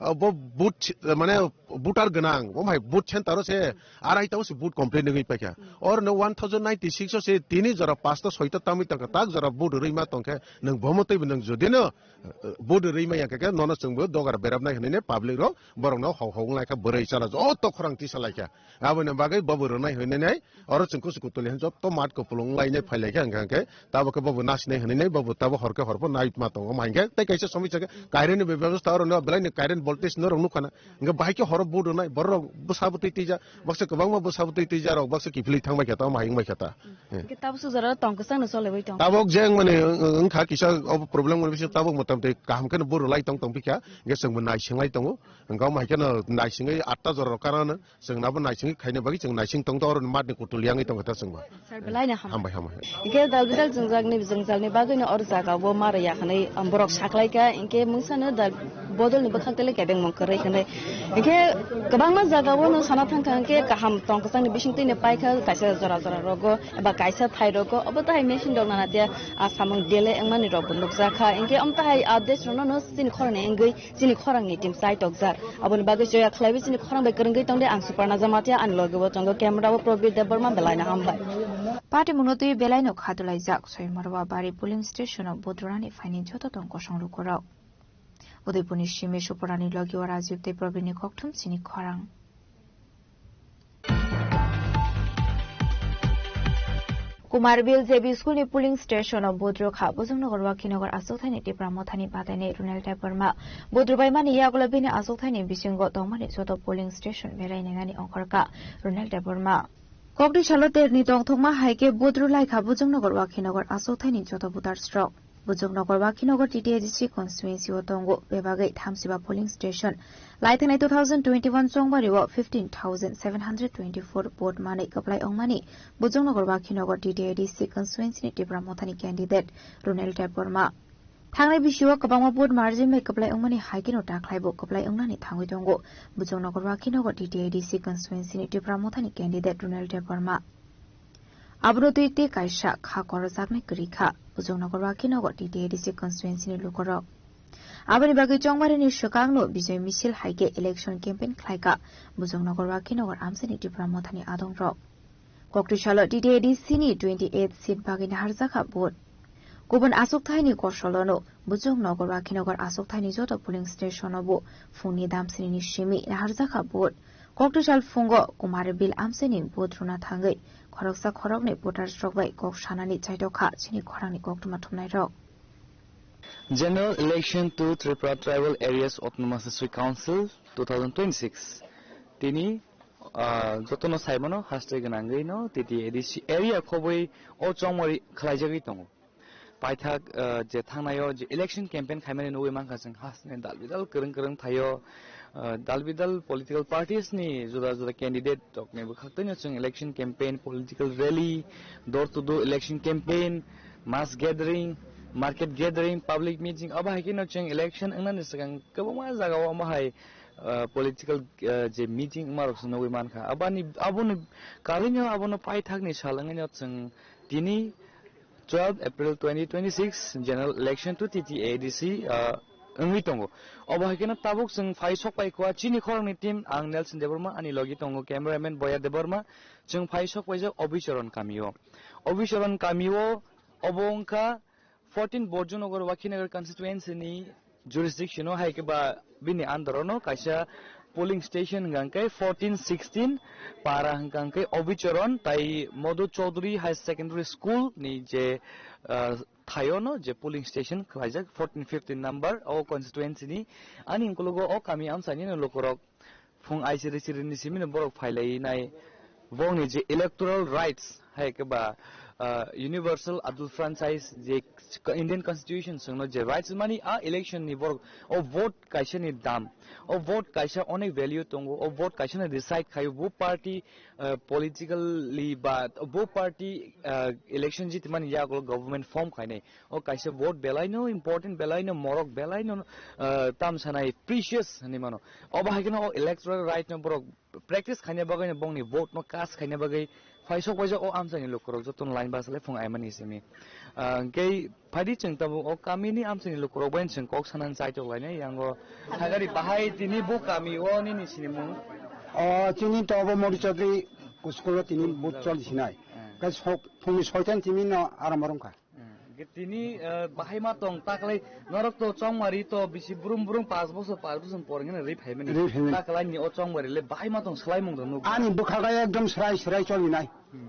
ah, bo vote, mane voter gwnang, bo hai vote center o se arai ta o se vote complete nugwi paikha. Or no one thousand ninety six o se tini jora pasta soita tamwi tangkha, tak jora vote rwi ma tongkhe, nwng bomo teibo nwng jodi no, eh, vote rwi ma yangkha khe, nono chwngbo dogar berapnai hwnwi ne public rok borok no hau hau wnglaikha, bwrwi chala joto khorang tisa laikha. Aboni bagwi bobo rwnai hwnwi nai, oro chwng kusu kutuli hwn jotto mat kupulung lainai phailaikha, hwnkha hwnkhe tabo khe bobo nasinai hwnwi nai, bobo tabo hor khe hor pho nai ma tongo, ma hinkhe tei kaisa somoi chakhe current ni bebostha oro no belai ni current voltage no rok nukha na, hwnkhe bahai khe horo bodo nai, borok rok bwsa bwtwi twijak, baksa kwbangma bwsa bwtwi twijak rok, baksa kiphilwi thang bai khe ta, ma hing bai khe ta. Hwnkhe tabuk sujaro tong kwchang no cholaiwi tong. Tabuk jeng mani wng-, wng-, wngkha kisa obo problem wngwi bising tabuk motamti kaham kheno bodo lai tong tong phikha, hwnkhe chwngbo naising lai tongo, hwnkhe omo hai kheno naisingwi atta jora rok karano. Chwng nabo naising khaina bagwi chwng naising tong tong, oro ni mat ni kutul yangwi tong kha ta chwngbo. Sir, belai no hambai. Hambai, hambai. Hingke dal bidal jwngjak ni jwngjal ni bagwi no oro jaga o ma rwya hwnwi, um, borok saklai kha, hingke mungsa no dal bodol ni bwkhak tele kebeng mung kwrwi hwnwi. Hingke kwbangma jaga o no sana thang kha, hingke kaham tong kwchang ni bising twi no pai kha, kaisa jora jora rogo eba kaisa thai rogo, obo tahai machine rok nana tia, ah, samung delay wngmani rok bo nukjak kha, hingke omo tahai, ah, desh rok no no chini khorang ni wngwi chini khorang ni team chai tokjak. Aboni bagwi choya khlaiwi chini khorang bai kwrwngwi tongdi. Ang Suparna Jamatia, ani logi o tongo camera o Probir Debbarma, belai no hambai. Party mungno twi belai no khatulaijak Soimorwa Bari polling station o vote rwnani phaini joto tong kosong lukurok. Udaipurni simi Suparnani logi o Rajiv tei Probir ni kokthum chini khorang. Kumarbil J B School ni polling station o vote rwkha Bujongnagar Wakhinagar achukthai ni Tipra Mothani badainai Runel Debbarma. Vote rwbaimani yagulo bini achukthai ni bisingo tongmani joto polling station berai nengani ongkhorkha Runel Debbarma. Kokti salo terni tongthokma hai khe vote rwlaikha Bujongnagar Wakhinagar achukthai ni joto voters rok. Bujongnagar Wakhinagar T T A D C constituency o tongo bebagwi thamsiba polling station. Laithanai two thousand twenty-one chongbari o fifteen thousand seven hundred twenty-four vote manwi kwplai wngmani Bujongnagar Wakhinagar T T A D C constituency ni Tipra Mothani candidate Runel Debbarma. Thangnai bisio kwbangma vote margin bai kwplai wngmani hai kheno dakhlaibo kwplai wngnani thangwi tongo Bujongnagar Wakhinagar T T A D C constituency ni Tipra Mothani candidate Runel Debbarma. Abono twi tei kaisa kha korojaknai kwrwi kha Bujongnagar Wakhinagar T T A D C constituency ni lukurok. Aboni bagwi chongmarini swkangno bijai misil hai khe election campaign khlaikha Bujongnagar Wakhinagar amchaini Tipra Mothani adongrok. Kokti salo T T A D C ni twenty eight seat bagwi naharjakha vote. Kubun achukthai ni kosolono Bujongnagar Wakhinagar achukthai ni joto polling station o bo phungni damsini ni simi naharjakha vote. Kokti sal phungo Kumarbil amchaini vote rwna thangwi khoroksa khoroknwi voters rok bai kok sanani chaitokha chini khorangni koktwma thumnairok. General election to Tripura Tribal Areas Autonomous District Council two thousand twenty-six. Tini, ah, jotono saimano haste gwnangwi no T T A D C area khobwi o chongmari khlaijagwi tongo. Paithak, ah, je thangnaio je election campaign khaimani nugwi mankha chwng hasteni dal bidal kwrwng kwrwng thaio, ah, dal bidal political parties ni juda juda candidate rokni bwkhak twino chwng election campaign, political rally, door to door election campaign, mass gathering, market gathering, public meeting, abo hai kheno chwng election wngnani swkang kwbangma jagao omo hai, ah, political, ah, je meeting wngmarok se nugwi mankha. Aboni, aboni karwino abono paithakni sal wngwino chwng tini twelve April twenty twenty-six general election to T T A D C, ah, wngwi tongo. Obo hai kheno tabuk chwng phai sok pai kha chini khoroknwi team, ang Nelson Debbarma, ani logi tongo cameraman Boya Debbarma, chwng phai sok paijak Obichoron kamio. Obichoron kamio obo wngkha fourteen Borjunagar Wakhinagar constituency ni jurisdiction o hai khe ba bini under o no kaisa polling station hwnkha khe fourteen sixteen para hwnkha khe Obichoron tai Madhu Chaudhary High Secondary School ni je, ah, thaio no je polling station khlaijak fourteen fifteen number o constituency ni. Ani ukologo o kami amchaini no lukurok phung aisiri siri ni simi no borok phailainai. Bongni je electoral rights hai khe ba, ah, universal adult franchise je Indian constitution songno je rights mani a election ni borok o vote kaisa ni dam, o vote kaisa onek value tongo, o vote kaisa no decide khaio bo party, ah, politically ba bo party, ah, election jitimani yago government form khainai. O kaisa vote belai no important, belai no morok, belai no, ah, tam sanai precious hinwi mano. Obo hai kheno o electoral right no borok practice khaina bagwi no bongni vote no cast khaina bagwi phai sok paijak o amchaini lukurok joto no line basa le phung aimani simi. Ah, hwnkhe phaidi chwng tabuk o kamini amchaini lukurok bai chwng kok sanani chaitok lainai yango. Sagari bahai tini bo kami o nini sinimung? O chini to obo Modi Chaudhary school o tini vote choli sinai. Hmm. Khe sok phungni soitan timi no aram rwngkha. Hmm. Ge tini, eh, bahai ma tong taklai norok to chongmari to bisi brum brum pas bosor pas bosor por ngene ri phaimani. Ri phaimani. Taklai ni o chongmari le bahai ma tong slai mung do nuk. Ani bwkha ga ekdom srai srai choli nai. Hmm.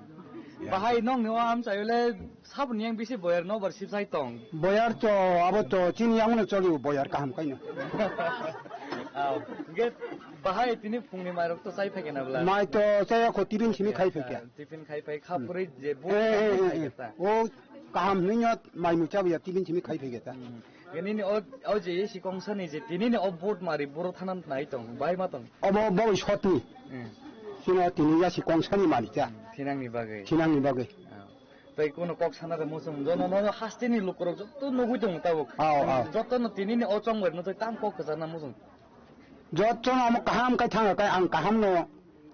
Bahai nong ni o amchai le sabun yang bisi boyar no bar sip sai tong. Boyar to abo to chini yang no choli boyar kaham kaino. Aw, ge bahai tini phungni mairok to chai phai kena bla. Mai to chaya ko tibin simi khai phai kya. Tiffin khai phai kha puri je bo Eh, eh, khai eh, khai eh. keta. O kaham hwnwi no mai mucha buya tibin simi khai phai keta. Hmm. Nini o, o je isi kongsa ni je tini ni o vote mari boro thanan nai tong, bai ma tong. Obo bo shot ni. Hmm. Sino tini ya si kongsa ni mari cha. Hmm. Thinang ni bagwi. Thinang ni bagwi. Ah. Tai kono kok sana re mosong jono no haste ni lukurok joto nugui tong tabuk. Aw, aw. Joto no tini ni o chong bai no tai tam kok kasa na mosong. Jotto no omo kaham kai thanga kai ang kaham no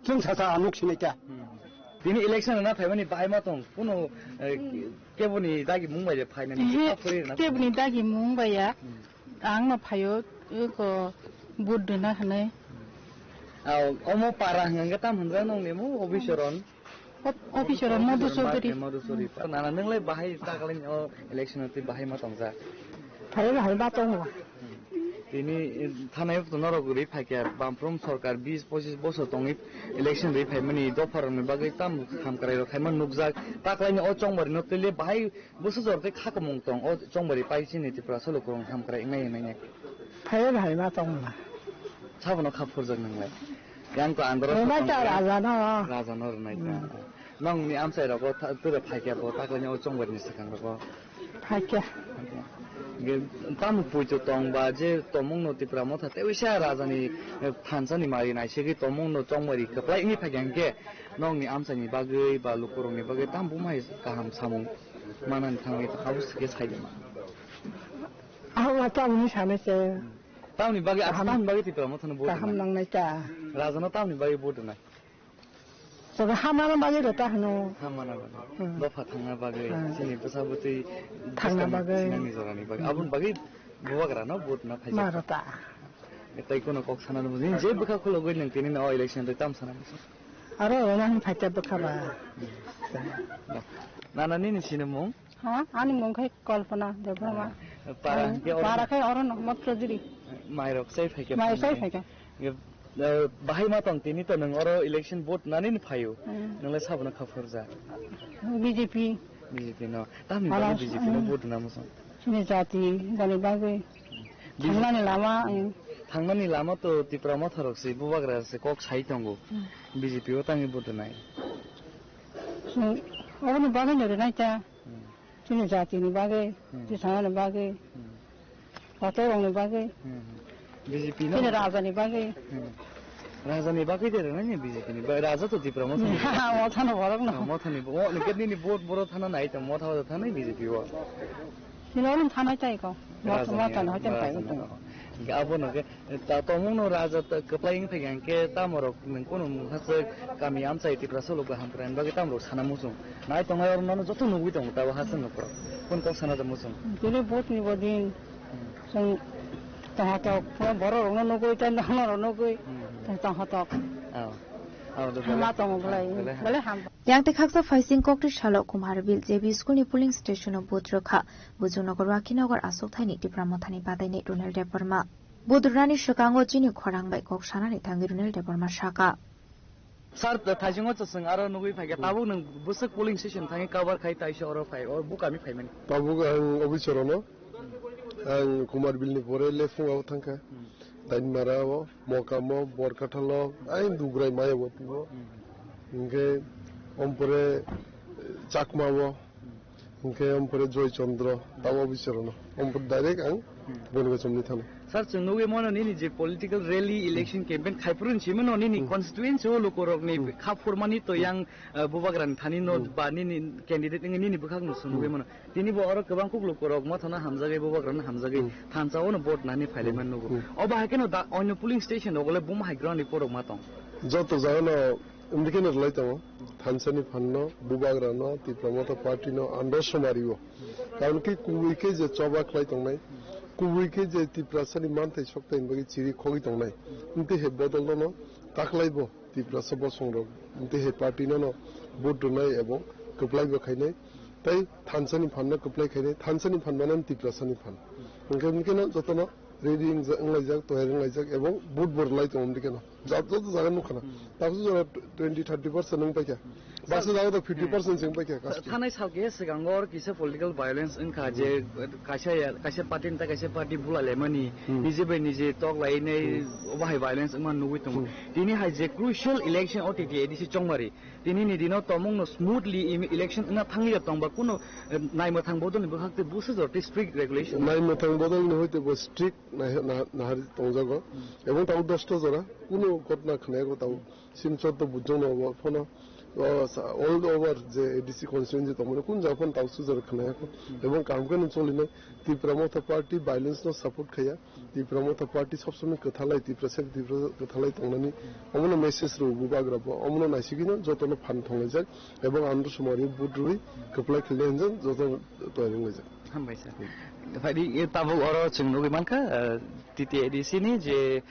chwng sasa nuk sinai kha. Hmm. Tini election na phaimani bahai ma tong kuno, eh, keboni dagi mung bai phainani Ehe, kha phuri na. Keboni dagi mung bai ya. Hmm. Ang no phaio ko vote dena hanai. Aw, omo para hanga tam handra nong nemu Obichoron. Op-, officer o Madhu Chaudhary. Madhu Chaudhary. Nana nwnglai bahai takalai o election o twi bahai ma tongjak. Phai bahai ma tongo. Tini, eh, thanai o norok ri phaikha, Bamfront sorkar bis pochis bosor tongwi election ri phaimani dopharokni bagwi tam hamkrai rok khaima nukjak. Taklaini o chongbarino twi le bahai bwsajor tei khakumung tong o chongbari pai chini Tripura salo kwrwng hamkrai wngnai wngnai. Phai bahai ma tongma. Sabono kha phurjak nwnglai. Yang ko andro Rwnai ta raja no. Raja no rwnai ta. Hmm. Nongni amchai rogo tha-, tura phaikya bo taklaini o chongbari ni swkang rogo. Phaikya. Ge tamo puitu tong ba je tomung no Tipra motha tei uisa raja ni, eh, thansa ni mari nai segwi tomung no chongbari kwplai ni phaikya hwnkhe nongni amchai ni bagwi ba lukurok ni bagwi tamo bumai kaham samung manani thangwi abo se khe sai. Abo taboni sanai se. Tamni bagwi, kaham, tamni bagwi Tipra mothano vote kaham nangnai ta. Rajano tamni bagwi vote nai. Tobe hamana bagwi rota hano. Hamana bagwi. Hmm. Dopha thangna bagwi. Hmm. Sini bwsa bwtwi thangna bagwi. Sinani jorani bagwi. Hmm. Aboni bagwi bubagra no vote na phaijak. Ma rota. Tei kono kok sana nw bujin je bwkha khulogwi nang tini no election tei tam sana nw. Aro rona hin phaita bwkha ba. Nana nini sinimung? Ha, ani mung khai Kalpana Debbarma. Ah, para Ang hwnkhe oro para khai oro no Mot Chowdhury. Mairok chai phaikha Mai chai phaikha. Nge, eh, bahai ma tong tini to nang oro election vote nani ni phaio. Hmm. Nang le sabono kha phurja. B J P. B J P no. Tamni Hala, bagwi B J P no hmm. Vote na muchung. Chini jati gani bagwi. B J P. Thangnani lama, hmm. Thangnani lama to Tipra motha rok se bubagra se kok sai tongo. Hmm. B J P o tangwi vote nai. Chwng oboni bagwi no rwnai ta. Hmm. Chini jatini bagwi, Hmm. Tisanani bagwi, Hmm. Kotorokni bagwi, Hmm. B J P no? Chini rajani bagwi. Hmm. Rajani bagwi de rwnai ni B J P ni. Ba-, raja to Tipra motha ni. Mothano borok no. Ah, mothani bo-, o, nini vote boro thana nai to, motha thana B J P o. Chini orom thanai tai ko. Motha, Rajani, motha no hoite Rajani pai ko. Hingke abono khe, ta-, tongmungno raja ta-, kwplai wng thai hingke tamorok nwng kunu mungha swk kami amchai Tiprasa logo hamkrai bagwi tamorok sana muchung. Nai tongnai oro nono joto nugwi tongo tabo hasing nokro. Kun kok sana da muchung. Tini vote ni bodin. Hmm. Chwng tonghotok, borok rokno nugwi, tei nono rok nugwi, hmm, tei tonghotok. Oh. Oh, do Hama bele. Tongo belai, ah, bele ha. Bele ham. Yang tei khaksa phaising kokti salo Kumar Bill J B school ni polling station o vote rwkha. Bujungnogor Wakinagar aswk thaini Tipra Mothani badainai Ronald Debbarma. Vote rwnani swkango chini khorang bai kok sanani thangwi Ronald Debbarma saka. Sir, thaisingo chwng aro nugwi phaikha, tabuk nwng bwswk polling station thangwi cover khai taisa oro phai, o bukami phaimani. Tabuk ang officer ono, ang Kumar Bill ni pore lephung abo thangkha. Hmm. Dainmara o, Mokamo, Borkathalo, ai Dugrai maya bo tubo. Hmm. Hingke ompore Chakma o, hingke ompore Joy Chandra, tabo officer ono. Ompore direct ang Hmm. Boni gachomni thano. Sir, chwng nugwi mano nini je political rally, election campaign khai phuru hinwi mano nini Hmm. constituency o lukurokni Hmm. kha phurmani to Hmm. yang, eh, bubagrani thani no Hmm. ba nini candidate wngwi nini bwkhak no chwng nugwi Hmm. mano. Tini bo oro kwbang kuk lukurok ma thana hamjagwi bubagrano hamjagwi Hmm. thansa o no vote nani phailai Hmm. man nugo. Hmm. Obo hai kheno da onyo polling station rok le buma hai ground report rok ma tong. Joto jaga no Wngwi khe no rwlai tongo, thansani phanno, bubagrano, Tipra Motha Party no andro somari o. Karon khe kubui khe je choba khlai tongnai, kubui khe je Tiprasani manthai sokthai ni bagwi chiri khogwi tongnai. Wngtwi hai bodol no taklai bo Tiprasa bosong rok, wngtwi hai party no no vote rwnai ebong kwplai bo khainai. Tai thansani phanno kwplai khainai, thansani phan mano Tiprasani phan. Hwnkhe, hwnkhe no jotono ready wngja-, wnglaijak, toyar wnglaijak, ebong vote bo rwlai tongo, wngkhe no. Ja-, joto jaga nukha na. Hmm. Taksu jora twenty, thirty percent wng paikha. Baksa jaga to fifty percent se wng paikha, kasto. Thanai sal keha swkango oro kisa political violence wngkha, je kaisa ya, kaisa party ni ta kaisa party bulai laimani, Hmm. nije bai nije tok lainai, Hmm. obo hai violence wngma nugwi tongo. Hmm. Tini hai je crucial election o T T A D C chongmari, tini ni dino tomung no smoothly im-, election wngna thangwi ya tongba kuno, eh, naimwthang bodol ni bwkhak tei busa jora tei strict regulation. Naimwthang bodol ni hoite bo strict nai-, na-, nahar tongjago. Hmm. Ebong tabuk dosta jora kuno ghotna khwnaya tabuk Silchar to bujong no phano, o, sa-, all over je A D C constituency tongmani kun jaga phano tabuk sujak khwnaya kho. Hmm. Ebong kaham khe no cholinai Tipra Motha Party violence no support khaya. Tipra Motha Party sob somoi kwthalai, Tiprasa, Tiprasa kwthalai tongnani omono message rw bubagra bo, omono naisigwino jotono phan thonglaijak ebong andro somari vote rwi kwplai khlainai hinjak jotono toyar wnglaijak. Hambai sir. Phai di, e, tabuk oro chwng nugwi mankha, eh, T T A D C ni je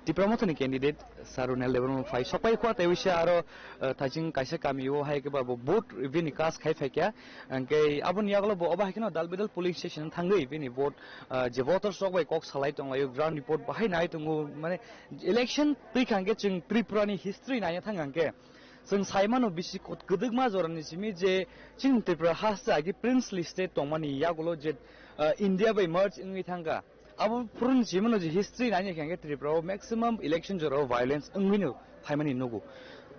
Tipra Mothani candidate Sir Ronald Debbarma phai sokpai khwa tei wisa aro, eh, thaising kaisa kami o hai khe ba bo vote bini cast khai phaikha. Hwnkhe aboni yagulo bo obo hai kheno dal bidal polling station thangwi bini vote, eh, je voters rok bai kok salai tonglaio, ground report bahai nai tongo, mane election twi kha hwnkhe chwng Tripura ni history naina thang hwnkhe. Chwng sai mano bisi kot-, kwdwkma jorani simi je chini Tripura haste agi princely state tongmani yagulo je, ah, India bai merge wngwi thangkha. Abo phuruni simi mano je history naina khe hwnkhe Tripura o maximum election jorao violence wngwino phaimani nugo.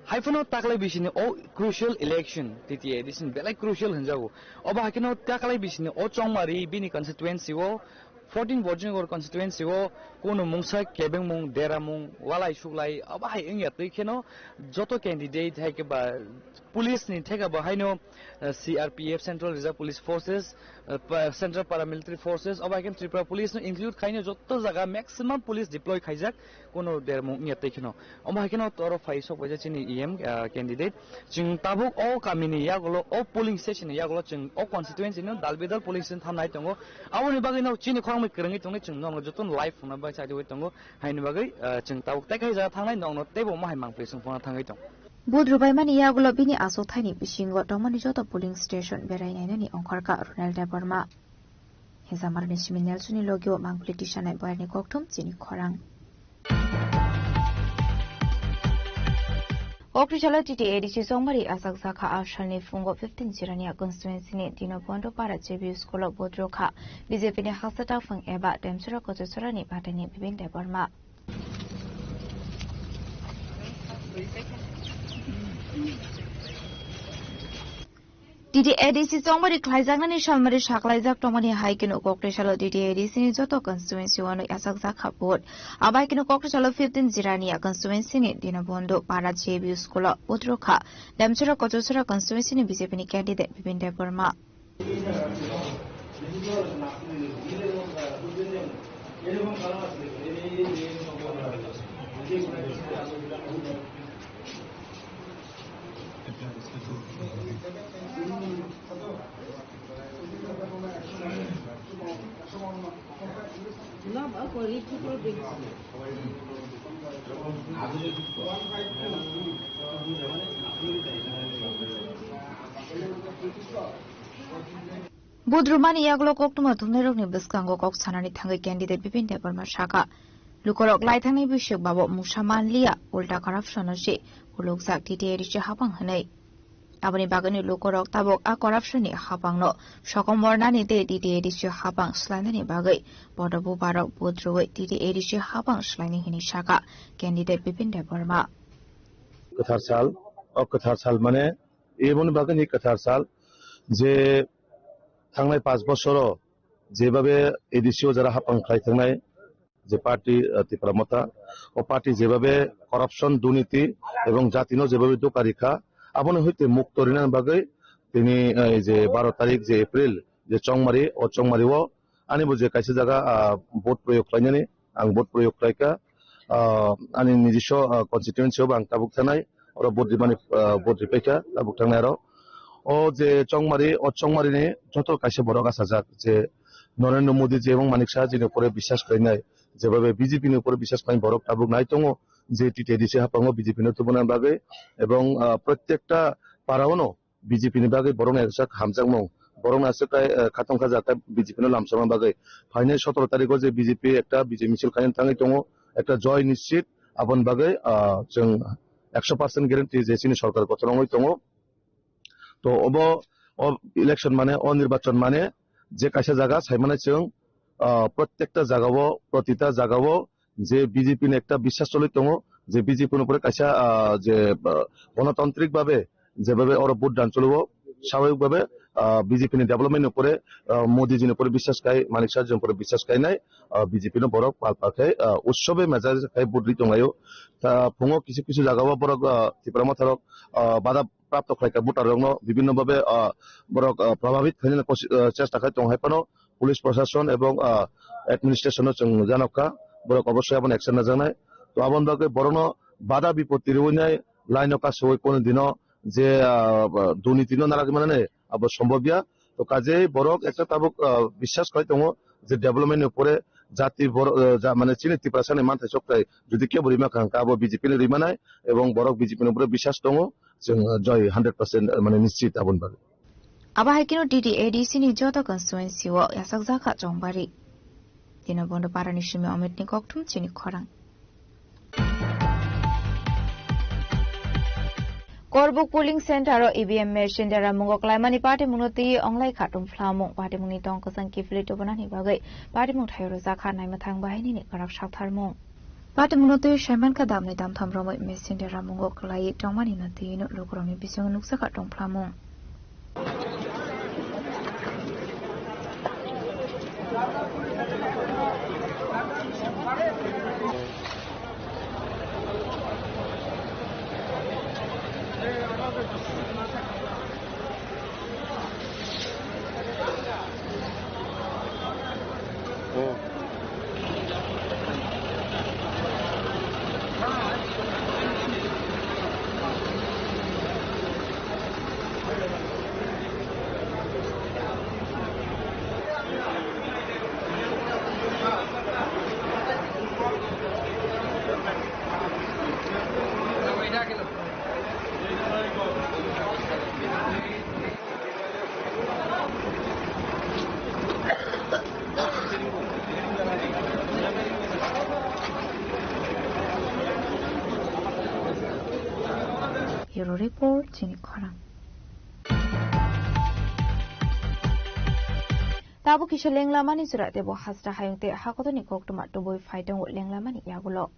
Haiphano taklai bisini o crucial election, T T A D C ni belai crucial hwnjago. Obo hai kheno taklai bisini o chongmari bini constituency o fourteen Virgin Gorg constituency o kunu mungsa kebengmung, deramung, walai suklai, abo hai wngya twi kheno joto candidate hai khe ba police ni theka bo haino, eh, C R P F, Central Reserve Police Forces, eh, pa-, Central Paramilitary Forces, abo hai khe Tripura Police no include khaino joto jaga maximum police deploy khaijak. Kuno dermung wngya tei kheno. Omo hai kheno toro phai sok baija chini E M, ah, candidate. Chwng tabuk o kamini yagulo, o polling station ni yagulo chwng o constituency no dal bidal polling station thamnai tongo. Aboni bagwi no chini khorangmwi kwrwngwi tongnai chwng nono jotono live phunukna bai chaiwi tongo. Haini bagwi, ah, chwng tabuk tei kaisa thangnai nokno teibo omo hai mangpli swng phano thangwi tong. Vote rwbaimani yagulo bini aswk thaini bisingo tongmani joto polling station berai nainani ongkhorkha Ronald Debbarma. Hinsa Marani simi Nelsoni logio mangpili tisanai boyarni kokthum chini khorang. Kokri salo T T A D C chongmari asakjakha a salni phungo fifteen Jirania constituency ni Dinobondo para J B school o vote rwkha B J P ni haksa taphang eba Demchura Kochachurani bataini Bipin Debbarma. T T A D C chongmari khlaijaknani salmari saklaijak tongmani hai kheno Kokri salo T T A D C ni joto constituency o no yachakjak kha vote. Abai kheno Kokri salo fifteen Jirania constituency ni Dinobondo para J B school o vote rwkha Demchura Kochachura constituency ni B J P ni candidate Bipin Debbarma. Budrumani yagulo koktwma thumnairokni bwskango kok sanani thangwi candidate Bipin Debbarma saka, lukurok laithangni bisik babo mungsa manliya, ulta corruption-o se ulukjak T T A D C hapang hwnwi. Aboni bagwino lukurok tabuk a corruption-ni hapangno sokomornani tei T T A D C hapang swlainani bagwi bodo bubarok budrwi T T A D C hapang swlaini hwnwi saka candidate Bipin Debbarma. Kwthar sal, o kwthar sal mane eboni bagwini kwthar sal je thangnai panch bosoro jebabe A D C o jara hapang khlai thangnai je party, ah, Tipra Motha, o party jebabe corruption, durniti ebong jatino jebabe doka rikha, abono hoite mukto rinani bagwi tini, eh, je baro tarik je April je Chongmari, o Chongmari o ani bo je kaisa jaga, ah, vote proyog khlainani, ang vote proyog khlaikha, ah, ani nijiso, ah, constituency o bo ang tabuk thanai, oro vote rimani, ah, vote ripaikha tabuk thangnai aro. O je Chongmari, o Chongmari ni joto kaisa borok asajak je Narendra Modi je ebong Manik Saha jini upore biswas khlainai, jebabe B J P ni upore biswas khlai borok tabuk nai tongo je T T A D C hapango B J P no tubuna bagwi ebong, ah, prottekta para o no B J P ni bagwi borokno ekjak hamjakmung, borokno aswk khe, eh, khatong kha jata B J P no lamsokna bagwi. Phainai sotoro tarikh o je B J P ekta bijay misil khaina thangwi tongo, ekta joy nischit, aboni bagwi, ah, chwng ekso percent guarantee je chini sorkar gothon wngwi tongo. To obo, o election mane, o nirbachon mane je kaisa jaga sai mane chwng, ah, prottekta jagao, protita jagao je B J P ni ekta biswas choli tongo, je B J P ni upore kaisa, ah, je, ah, gonotantrik babe jebabe oro vote dan cholibo, swabhabik babe, ah, B J P ni development ni upore, ah, Modi ji ni upore biswas khai, Manik Saha ji ni upore biswas khainai, ah, B J P no borok pal pal khai, ah, utsobe mejari khai vote ri tonglaio. Ta phungo kisu kisu jagao borok, ah, Tipra Motha rok, ah, bada prapto khlaikha voter rokno bibhinno babe, ah, borok, ah, probhabit khainani kosi-, ah, chesta khai tong hai phano police prosason ebong, ah, administration no chwng janokha, borok obossoi abono action najaknai. To aboni bagwi borokno bada bipoti rwinai line o kasui kono dino je, ah, durniti no narwgwi manani abo sombobya. To kajei borok ekta tabuk, ah, biswas khai tongo je development ni upore jati bor-, ah, ja-, mane chini Tiprasa ni manthai sokthai jodi kebo rima kha hwnkha abo B J P ni rimanai ebong borok B J P ni upore biswas tongo. Chwng, ah, joy hundred percent, ah, mane nischit aboni bagwi. Abo hai kheno T T A D C ni joto constituency o yachakjak kha Chongbari. Dino Bondo Parani simi Amit ni kokthum chini khorang. Korbuk polling center o E V M machine dera mungo klaimani party mungno twi onglai kha tongphlamung. Party mungni tong kwchang kiphilwi tubunani bagwi party mung thaio rwjak kha naima thang bahaini ni kwrak saktharmung. Party mungno twi saiman kha damni damtham romwi machine dera mungo klaiwi tongmani no twi no lukurokni bisingo nukjak kha tongphlamung. Hero Report, chini khorang. Tabuk kisa lenglamani jora tebo hasta hayung tei hakotorni koktwma tubui phai tongo lenglamani yagulo.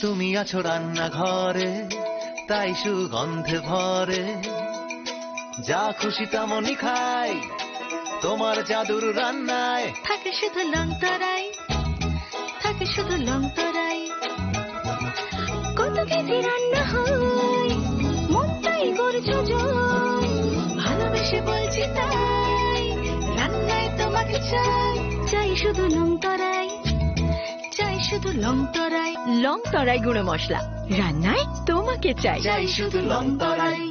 তুমি আছো রান্নাঘরে, তাই সুগন্ধে ভরে। যা খুশি তেমনই খাই, তোমার জাদুর রান্নায়। থাকে শুধু লংতরাই, থাকে শুধু লংতরাই। কত কেজি রান্না হয়, মনটাই করছো জয়। ভালোবেসে বলছি তাই, রান্নায় তোমাকে চাই, চাই শুধু লংতরাই। চাই শুধু লংতরাই। লংতরাই গুঁড়ো মশলা, রান্নায় তোমাকে চাই। চাই শুধু লংতরাই।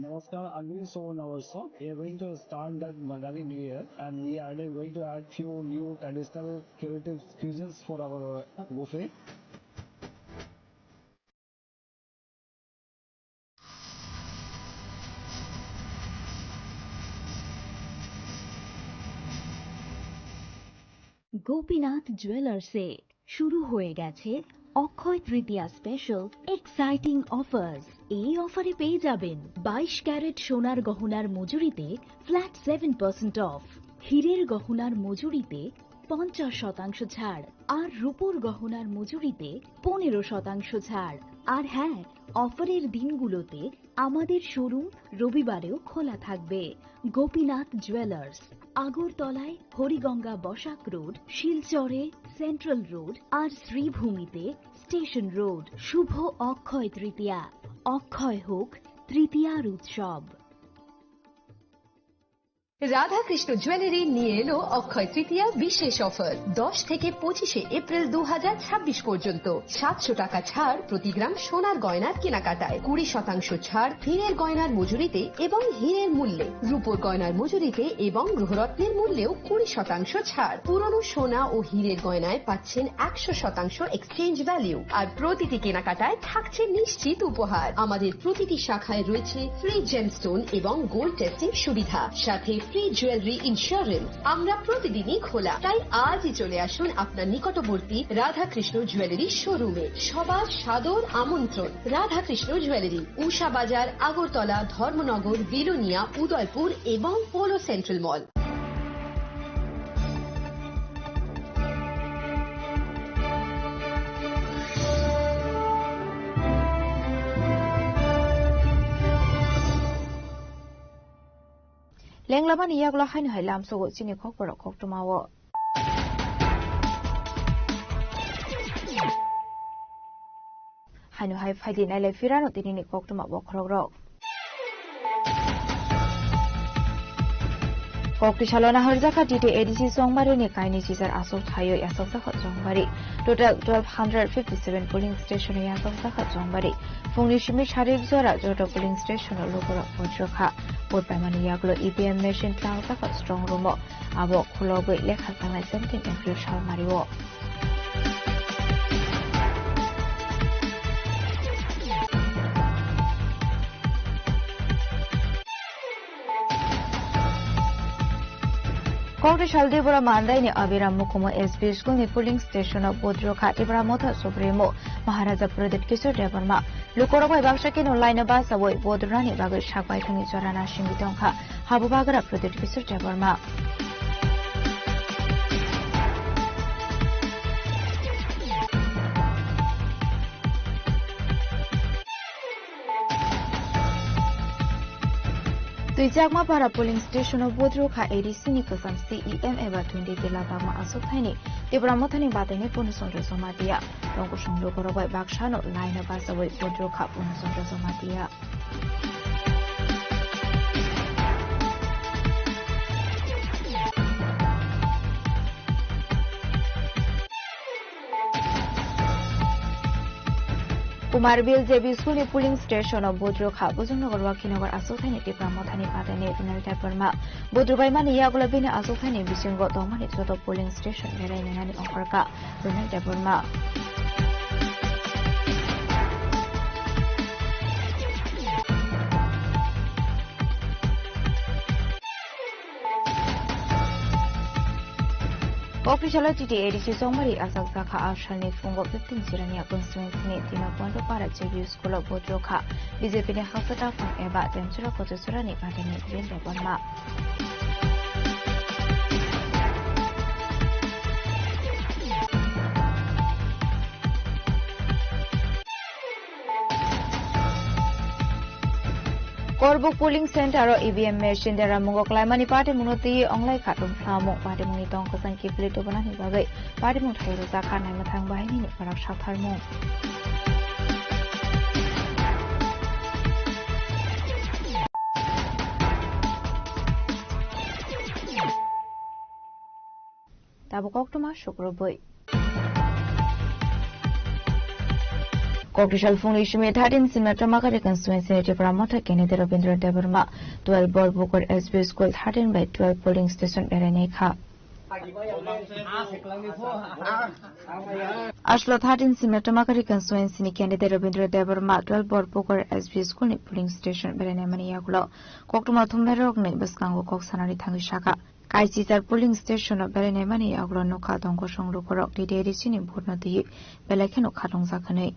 Namaskar, I'm Sohn Awarsa. We are going to start that Magali New Year, and we are going to add few new traditional creative cuisines for our buffet. Gopinath জুয়েলার্সে শুরু হয়ে গেছে অক্ষয় তৃতীয়া স্পেশাল এক্সাইটিং অফার্স। এই অফারে পেয়ে যাবেন বাইশ ক্যারেট সোনার গহনার মজুরিতে ফ্ল্যাট সেভেন পার্সেন্ট অফ, হীরের গহনার মজুরিতে পঞ্চাশ শতাংশ ছাড়, আর রূপোর গহনার মজুরিতে পনেরো শতাংশ ছাড়। আর হ্যাঁ, অফারের দিনগুলোতে আমাদের শোরুম রবিবারেও খোলা থাকবে। গোপীনাথ জুয়েলার্স, আগরতলায় হরিগঙ্গা বসাক রোড, শিলচরে সেন্ট্রাল রোড, আর শ্রীভূমিতে স্টেশন রোড। শুভ অক্ষয় তৃতীয়া, অক্ষয় হোক তৃতীয়ার উৎসব। রাধাকৃষ্ণ জুয়েলারি নিয়ে এলো অক্ষয় তৃতীয়া বিশেষ অফার। দশ থেকে পঁচিশে এপ্রিল দু হাজার ছাব্বিশ পর্যন্ত সাতশো টাকা ছাড় প্রতি গ্রাম সোনার গয়নার কেনাকাটায়, কুড়ি শতাংশ ছাড় হীরের গয়নার মজুরিতে এবং হীরের মূল্যে, রূপোর গয়নার মজুরিতে এবং গ্রহরত্নের মূল্যেও কুড়ি শতাংশ ছাড়। পুরনো সোনা ও হীরের গয়নায় পাচ্ছেন একশো শতাংশ এক্সচেঞ্জ ভ্যালু, আর প্রতিটি কেনাকাটায় থাকছে নিশ্চিত উপহার। আমাদের প্রতিটি শাখায় রয়েছে ফ্রি জেমস্টোন এবং গোল্ড টেস্টিং সুবিধা, সাথে ফ্রি জুয়েলারি ইন্স্যুরেন্স। আমরা প্রতিদিনই খোলা, তাই আজই চলে আসুন আপনার নিকটবর্তী রাধাকৃষ্ণ জুয়েলারি শোরুমে। সবার সাদর আমন্ত্রণ। রাধাকৃষ্ণ জুয়েলারি, উষা বাজার, আগরতলা, ধর্মনগর, বিলোনিয়া, উদয়পুর এবং polo central mall. Lenglamani yagulo haino hai lamsogo chini khokborok koktwmao. Haino hai phaidi nailai phirano tinini koktwma bokhorokrok. Kokti salo naharjakha T T A D C Chongbarini kaini chichar aswk thaiwi yachakjakha Chongbari. Total twelve hundred fifty seven polling station-o yachakjakha Chongbari. Phungni simi sari jora joto polling station-o lukurok vote rwkha. Vote paimani yagulo E V M machine tlangjak strong room-o. Abo khulogwi lekha changnai seventeen April salmario. Kokri sal Debora Mandaini Abiram Mukumo S B school ni polling station o vote rwkha Tipra Motha Supremo Maharaja Pradyut Kishore Debbarma. Lukurok bai baksa keno line o bachawi vote rwnani bagwi sak baithangni jora nasimwi tongkha Habubagra Pradyut Kishore Debbarma. Twichakma para polling station o vote rwkha A D C ni kwcham C E M eba twenty Dila Bagma aswk thaini Tipra Mothani bataini Purno Chandra Jamatia. Tongkosong lukurok bai baksano line o bachawi vote rwkha Purno Chandra Jamatia. Kumarbil J B School ni polling station o vote rwkha Bojongnagar Wakhinagar aswk thaini Tipra Mothani bataini Runal Debbarma. Vote rwbaimani yagulo bini aswk thaini bisingo tongmani joto polling station berai nainani ongkhorkha Runal Debbarma. Kokrisalo T T A D C chongmari achak jakha a salni phungo fifteen Jirania constituency ni Dimapur Para J B school o vote rokha B J P ni haksa taphang eba Demchura Kochachura ni party ni Birendra Barma. Korbuk polling center o E V M machine deramungo klaimani patimungno twi onglai khatung samung patimungni tong kwchang kiphilwi tubunani bagwi patimung thai rwjak kha naima thang bahainini pharak saktharmung. Tabuk koktwma sukrubwi. Kokrisal phungni simi thirteen Simna Tomakari constituency ni Tipra Motha candidate Rabindra Debbarma twelve Borpukur S B school thirteen by twelve polling station berai nai kha. Aslo thirteen Simna Tomakari constituency ni candidate Rabindra Debbarma twelve Borpukur S B school ni polling station berai nai mani yagulo koktwma thumnai rok ni bwskango kok sanani thangwi saka. Kaichichar polling station o belai naimani yagulo nokha tong kosong lukurok T T A D C ni vote no twi belai kheno khatungjak hwnwi.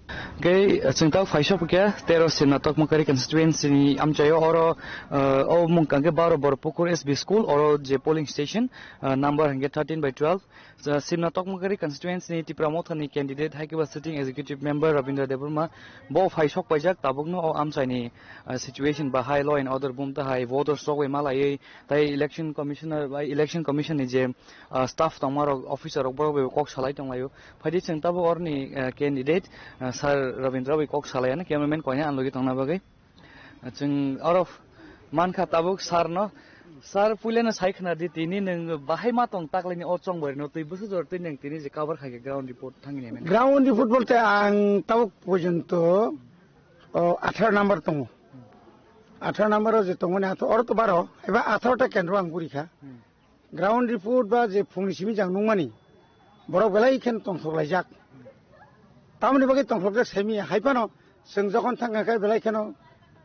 Hwnkhe chwng tabuk phaisok khe tero Simna Tokmakari constituency ni amchaio oro, eh, o mung kangkhe baro Borpukur S B school oro je polling station, eh, number hwnkhe thirteen by twelve. Simna Tokmakari constituency ni Tipra Motha ni candidate hai khe ba sitting executive member Rabindra Debbarma bo phaisok paijak tabukno o amchaini, eh, situation bahai law and order bumta hai voters rok bai malaiwi tai election commissioner bai election commission ni je, ah, staff tongmarok, officer rok borok bai kok salai tonglaio. Phaidi chwng tabuk orni, ah, candidate, ah, Sir Rabindra bai kok salaiya na cameraman koina ang logi tongna bagwi. Ah, chwng oro mankha tabuk sir no. Sir, puilano sai khna di, tini nwng bahai ma tong taklaini o chongbarino twi bwsajor twi nwng tini je cover khai khe ground report thangni mene. Ground report bolte ang tabuk porjonto, o, atharo number tongo. Atharo number o je tongmani atharo, oro to baro, eba atharo ta kendro ang guri kha. Hmm. Ground report ba je phungni simi jang nungmani, borok belai khen tongthok laijak. Tamoni bagwi tongthok jak saimi hai phano chwng jokhon thang kha khe belai kheno,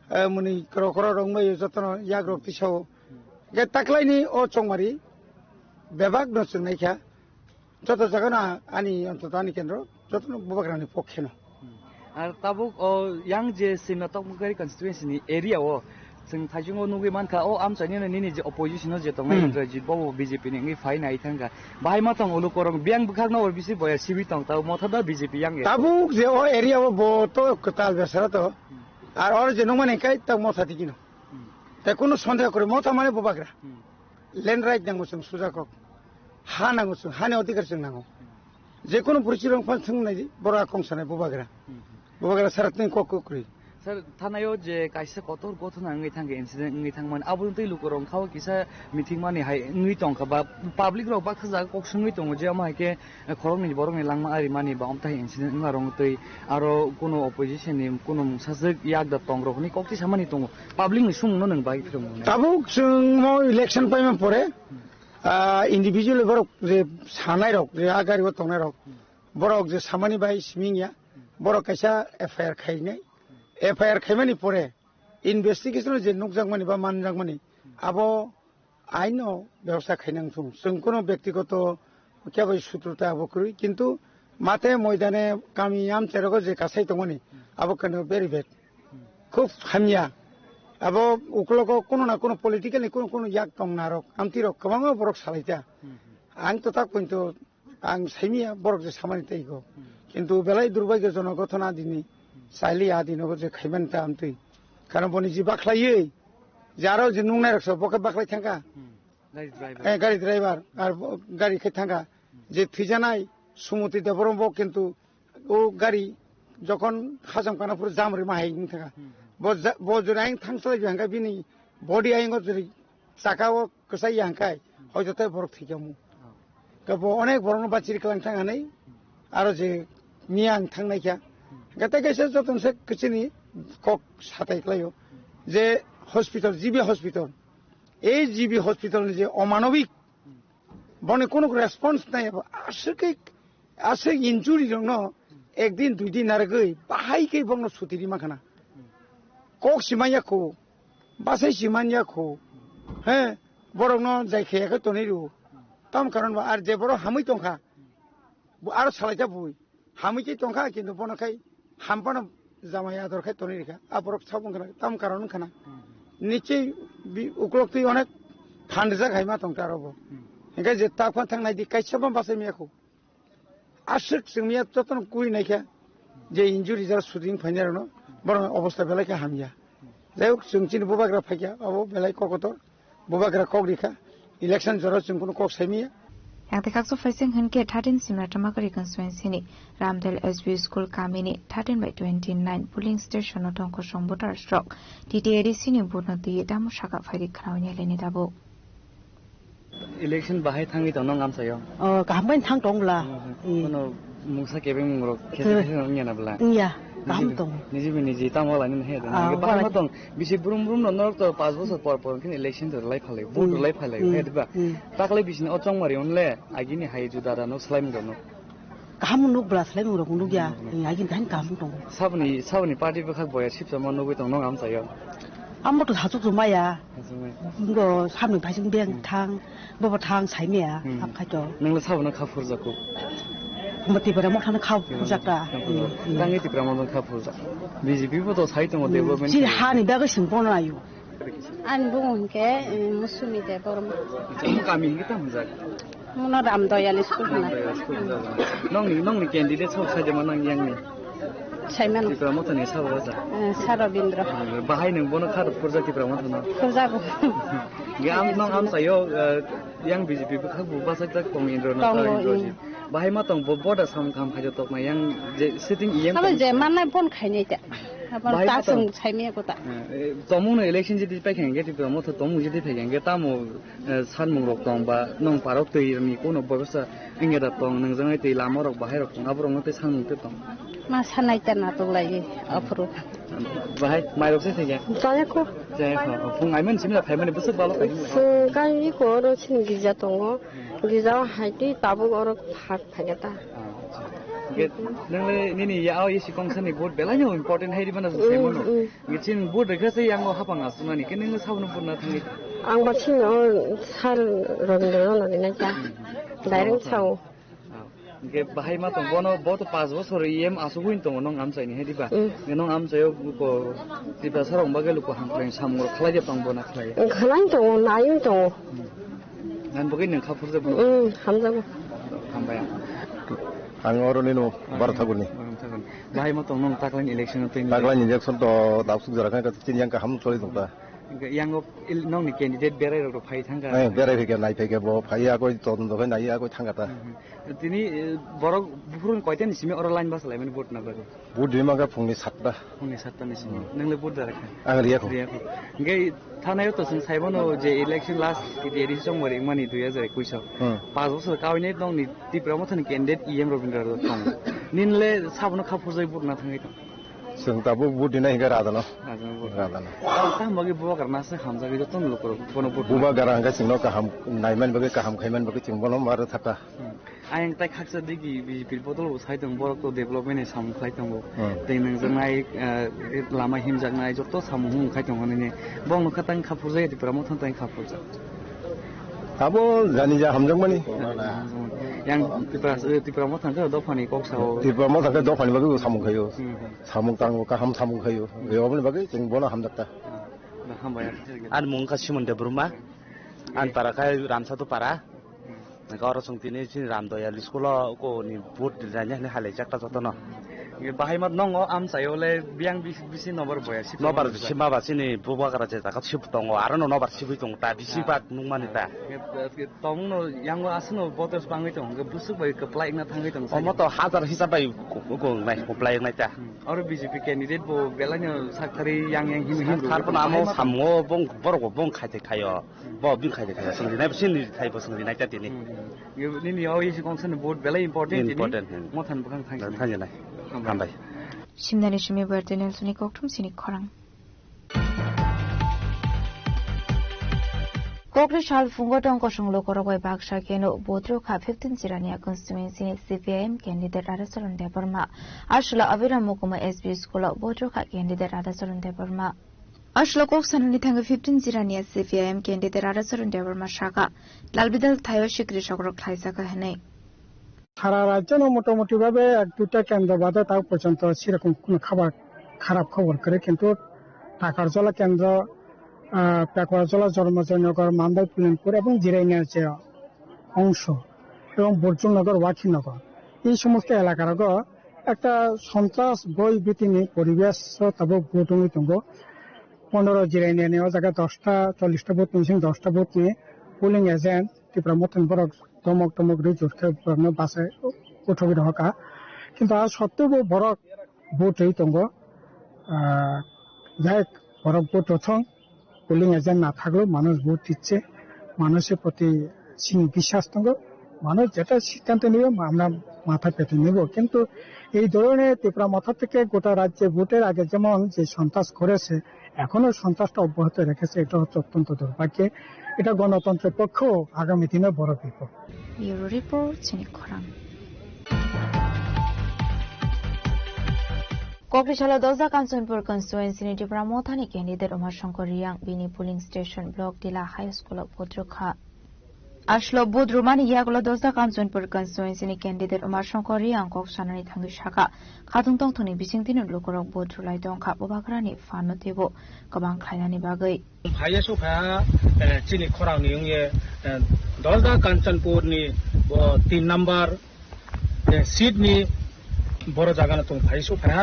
eh, muni kro kro rok mai jotono yak rok tisao. Ge taklaini o chongmari bebak no chwng nai kha. Joto jaga no ani ontoto ani kendro jotono bubagrani pokhe no. Hmm. Ar tabuk o yang je Simna Tokmukari constituency ni area o chwng thaichungo nugwi mankha, o amchaini no nini je opposition o je tongnai Hmm. Indrajit Babu B J P ni wngwi phai nai thangkha. Bahai ma tong ulu korong biyang bwkhak no or bisi boya sibi tong tabo motha da B J P yang e. Tabuk je o area o bo to kwtal besara to. Hmm. Ar or je nungmani kai ta motha dikino. Hmm. Te kunu sondeho kore motha mane bubagra. Hmm. Land right nango chwng sujakok. Ha nango chwng, hani odhikar chwng nango. Hmm. Je kunu bwrwi chirong phan thwng nai bora kong sanai bubagra. Hmm. Bubagra sara tini kok kok kwrwi. Sir, thanao je kaisa kotor gothona wngwi thangkha, incident wngwi thangmani, aboni twi lukurok wngkha o kisa mithingmani hai wngwi tongkha ba public rok baksa jaga kok swngwi tongo je omo hai khe khoroknwi borokni langma arimani ba omtahai incident wngma rwngtwi aro kuno opposition ni kuno mungsajwk yakda tongrok hwnwi kok twi samani tongo, public ni sumungno nwng bai phirwngo. Tabuk chwng mo election paima pore, ah, individual borok je sanai rok je a gari o tongnai rok borok je samani bai siming ya borok kaisa F I R khainai, F I R khaimani pore investigation o je nukjakmani ba manjakmani abo aino bebosta khainang thung. Chwng kuno byaktigoto kebo sutrota abo kwrwi, kintu mate moidane kami amcharogo je kasai tongmani abo kano very bad. Khub hamya. Abo uklogo kuno na kuno political ni kuno kuno yak tong narok, amtirok kwbangma borok salaita. Ang to tak pointo ang saimiya borok je samani teigo. Kintu belai durbaigyojonok gothona dini chailiya dinogo je khaiman ta amtwi. Karon boni ji bakhlaiwi je aro je nungnai roksa bo khe bakhlai thangkha. Hmm. Gari driver. Eh, gari driver, ar bo gari khe thangkha. Je thwijanai Sumoti Debbarma bo kintu o gari jokhon hajam kana phuru jam rima hai wng thangkha. Hmm. Bo ja-, bo jora ang thangsalai hangkha bini body ayang o jori saka o kwchai ya hangkai hoito tei borok thwikhamu. Oh. Khe bo onek borokno bachiri kwlang thang hanai aro je miya ang thangnai kha. Hwnkhe tei kaisa jotono se kwchini kok satai kwlaio je hospital, G B hospital, ei G B hospital ni je omanobik boni kunu response nai abo aswk khe aswk injury rokno ek din dui din narwgwi bahai khe bokno suti rima khana. Kok simanya kho, bwsai simanya kho, he, borokno jai khaya khe tonwi rwo. Tam karon ba ar je borok hamwi tongkha, bo aro salaijak bui. Hamwi khe tongkha, kintu bono khai hampano jamai ador khai tonwi rikha. A borok sabung khna, tam karon khna. Nichoi bi uklok twi onek phan rijak hai ma tongkha aro bo. Hinkhe je ta phano thang nai di, kaisa ma bachai maya kho. Aswk chwngmaya jotono kuri naikha je injury jara shooting phainai rokno, borokni obostha belai khe hamya. Jai hok, chwng chini bubagra phaikha, abo belai kokotor, bubagra kok rikha, election jora chwng kunu kok saimaya. Yang tei khaksa phaising hinkhe thirteen Simna Tamakari constituency ni Ramdel S B school kamini thirteen by twenty-nine polling station o tongkosong voters rok T T A D C ni vote no twiwi tamo saka phaidi khnaui nai laini tabuk. Election bahai thangwi tong nong amchaio. Oh, kaham bai thang tong bwla. Hmm. Kono mungsa kebeng mungrok khete khete wngya na bwla. Wngya, kaham tong. Niji bi niji tamo lainani he. Ah, bahai ma tong. Bisi brum brum no norok to panch bochor por por khe election to rwlai phalai, vote rwlai phalai, he diba? Hmm. Taklai bisini o chongmari onle agini hai juda da no slai mung no. Kaham nuk bwla slai mung rok nuk ya. Hmm. Agini kaham kaham tong. Sabni, sabni party bwkhak boya sipsa ma nugwi tong nong amchaio. Amo to hachuk chumaya. Hachuk maya. Ngo samni phaising beng thang, bobo thang saimaya, hmm, hap khaito. Nangla sabono kha phurjak kuk. Mo Tipra Motha no kha phurjak ta. Kha phurjak. Hmm, hmm. Tangwi Tipra Motha no kha phurjak. B J P bo to sai tongo development. Chini hani bagwi sing bono ayu. Ani bumu hinkhe, eh, Musumi de Borma. Chamo kami hinkhe tamo jak. Muno Ramdoyal school hwnna. Ramdoyal school hwnna. Nongni, nongni candidate sok saijama nang yangni? Saimano. Tipra Mothani sabo wacha? Eh, Sir Rabindra. Bahai nwng bono kha rw phurjak Tipra Mothano? Phurjago. Ge am, nong amchaio, eh, yang B J P bwkhak bo bachajak tong Indra Nath Indra Jit. Bahai ma tong bo, boda samung kaham khaijak toknai yang je sitting E M. Abo je mannai bon khainai ta. Abo bahai ta ma tong. Chwng saimaya kota. Eh, eh, tomung no election jiti paikha hingke Tipra Motha tomung jiti paikha hingke tamo eh, sanmung rok tong ba nong parok twi rwngni kono bebostha wngya da tong, nwngjwknai twi lama rok bahai rok tong, abo rok no tei sanmung tei tong. Ma sanai ta natok lai aphuru. Bahai mai rok se thengya? Jaya ko. Jaya ko. Phung aiman simi da phaimani bwswk balo khaimani. Phung kaini ko oro sini girja tongo. Girja o hai twi tabuk oro phak phaiya ta. Ah, acha. Hingke nwngle nini ya o isi kongsa ni vote belai no important hai ri mano se mm, mano. Mm. Ngi chini vote rwkha se yang o hapang aswknani, khe nungno sabono vote na thangwi? Ang ba chini o sir Rabindra no rinai ta. Hmm. Direct sao. Ah, hingke bahai ma tong bono, bo to panch bochor E M asugwi tongo nong amchaini hai diba? Hmm. Nge nong amchaio ko Tiprasa rok bagwi luku hamkrai samung rok khlai je tong bo na khlai? Khlai tongo, nai tongo. Hmm. Nang bagwi nang kha phurjak bo? Hmm, hamjago. Hambai ang. Ang oro nino Barothakurni. Bahai ma tong nong taklaini election o twi? Taklaini election to daksuk jora khe chini yang kaham choli tong ta. Hingke yang o il-, nongni candidate berai rok phai thangka? Eh, berai phai khe nai phai khe bo phai ya koi todonto khe nai ya koi thangka ta. Mhm. Tini, eh, borok buphuru koita ni simi oro line basa laimani vote na bagwi? Vote rima khe phungni satta. Phungni satta ni simi. Hmm. Nang le vote da rakha? Ang riya kho. Riya kho. Hingke thanai o to chwng sai mano je election last T T A D C chongmari wngmani dui hajar ekush o. Hmm. Panch bochor kaui nai nongni Tipra Mothani candidate E M Rabindra Rao tong. Nini le sabono kha phurjai vote na thangwi tong? Chwng tabuk vote rina hinkhe Radano. Radano vote. Radano. Tamo bagwi bubagra na se hamjagwi joto lukurok bono vote rina. Bubagra hinkhe chwngno kaham naiman bagwi, kaham khaiman bagwi chwng bono ma rwkha ta. Hmm. Ayang tai khaksa digi B J P bodol bo sai tong, borok to development ni samung khlai tongo. Hmm. Tei nangjaknai, eh, lama himjaknai joto samung hum khai tongo nini. Bong nokha tang kha phurjak, Tipra Motha tang kha phurjak. Abo jani ja hamjakmani. Yang Tipra, Tipra Motha khe dophani kok sao. Tipra Motha khe dophani bagwi samung khaio. Hmm. Samung tango, kaham samung khaio. Oboni bagwi chwng bono hamjakta. Hambai. Ani mung kha Simon Debbarma. Ani para kha Ramsatu para. Nokha oro chwng tini chini Ramdoyal school o koni vote rwlaina hinwi halaijakta jotono. Bahai ma nongo amchaio le biyang bisi, bisi nobar boya sipsa nobar boya. Bisi ma ba chini bubagra je jaga sip tongo, aro no nobar sibwi tongo ta, bisi ah, bak nukmani ta. Ah, tomungno yango aswkno voters bangwi tongo, hwnkhe bwswk bai kwplai wngna thangwi tongo. Omo to hajar hisab bai ku-, ku-, wngnai, kwplai wngnai ta. Hmm. Oro B J P candidate bo belaino sakthari yang yang him him. Sakthar bono amo samungo bong, borok bo bong khaite khaio. Bo bini khai de khai, chwng rinai, chini khai bo chwng rinai ta tini. Hmm. Nini o isi kongsa ni vote belai important tini. Important, hmm. Mothan bwkhang thang. Thang nai. Hambai. Hambai. Simnani simi Berthe Nelsoni kokthum sini khorang. Kokri sal phungo tong kosong lukurok bai baksa keno vote rokha fifteen Jirania constituency ni C P I M candidate Radhacharan Debbarma. Aswla Abhiram Mukuma S B school o vote rokha candidate Radhacharan Debbarma. Aswk kok sanani thangwi fifteen Jirania C P I M candidate Raracharan Debbarma sakha, dalbidal thaio sikri sokrok khlaijak hinwi. সারা রাজ্য না মোটামুটি ভাবে এক দুইটা কেন্দ্র বাদে তাও পর্যন্ত সেরকম কোনো খাবার, খারাপ খবর করে, কিন্তু টাকারজলা কেন্দ্র, আহ, পেকুয়ারজলা, জন্মজয়নগর, মান্দাই, পুলিনপুর এবং জিরাইনিয়ার যে অংশ এবং বর্জুলনগর, ওয়াকিনগর, এই সমস্ত এলাকার একটা সন্ত্রাস ভয় ভীতিনি পরিবেশ tabuk ভোট হয়ে tongo. পনেরো জিরাইনিয়ানি o jaga দশটা, চল্লিশটা ভোট নিয়েছেন, দশটা ভোট নিয়ে polling agent Tipra Mothani borok tomok tomok rijut khe borokno bachai uthogwi rohorkha. Kintu a sottwebo borok vote rwi tongo. Ah, jai borok vote rothong, polling agent na thaglo, manush vote dicche, মানুষের প্রতি chini biswas tongo, মানুষ যেটা সিদ্ধান্ত নেবে আমরা মাথা পেতে নেব। কিন্তু এই ধরনের ত্রিপুরা মথা থেকে গোটা রাজ্যে ভোটের আগে যেমন যে সন্ত্রাস করেছে, এখনো সন্ত্রাসটা অব্যাহত রেখেছে, এটা হচ্ছে অত্যন্ত দুর্ভাগ্যের। এটা গণতন্ত্রের পক্ষেও আগামী দিনে বড় বিপদ। Bureau Report, Chini Khorang. Kokri salo Dosda Kanchanpur constituency ni Tipra Mothani candidate Uma Shankar Reang bini polling station block Tila High School o vote rwkha. Aswk vote rwmani yagulo Dosda Kanchanpur constituency ni candidate Uma Shankar Reang kok sanani thangwi sakha, khatung tongthokni bisingtwino lukurok vote rwlai tongkha, bubagrani phanno teibo kwbang khlainani bagwi. Phaiya sukha, eh, chini khorang ni wngye, eh, Dosda Kanchanpur ni bo tin number, eh, seat ni boro jaga no tong phai sukha,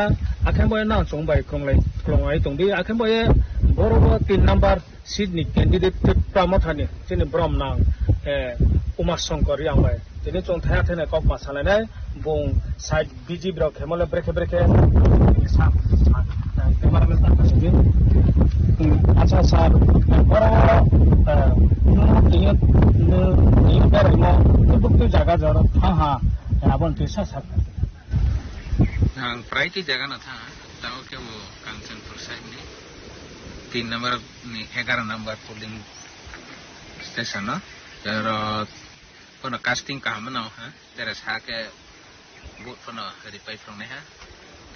akhe bo nang chong bai kwlwng lai, kwlwng lai tong di, akhe bo ye boro bo tin number seat ni candidate Tipra Mothani chini brom nang, eh, Uma Shankar Reang bai. Tini chwng thaya thene kok ma salainai, bung side B G B rok khemole brekhe brekhe sa, sa, eh, cameraman ta kasi di. Hmm, acha sir, eh, boro, eh, nung tini, nung tini beraimo, tubuk tu jaga joro, ha, ha, eh, abon tisa sir. Ang prai twi jaga no tha, tao khe bo Kanchanpur side ni tin number ni egaroh number polling station no, oro kono casting kaham no ha, tere sa khe vote phano ripai phrwngnai ha.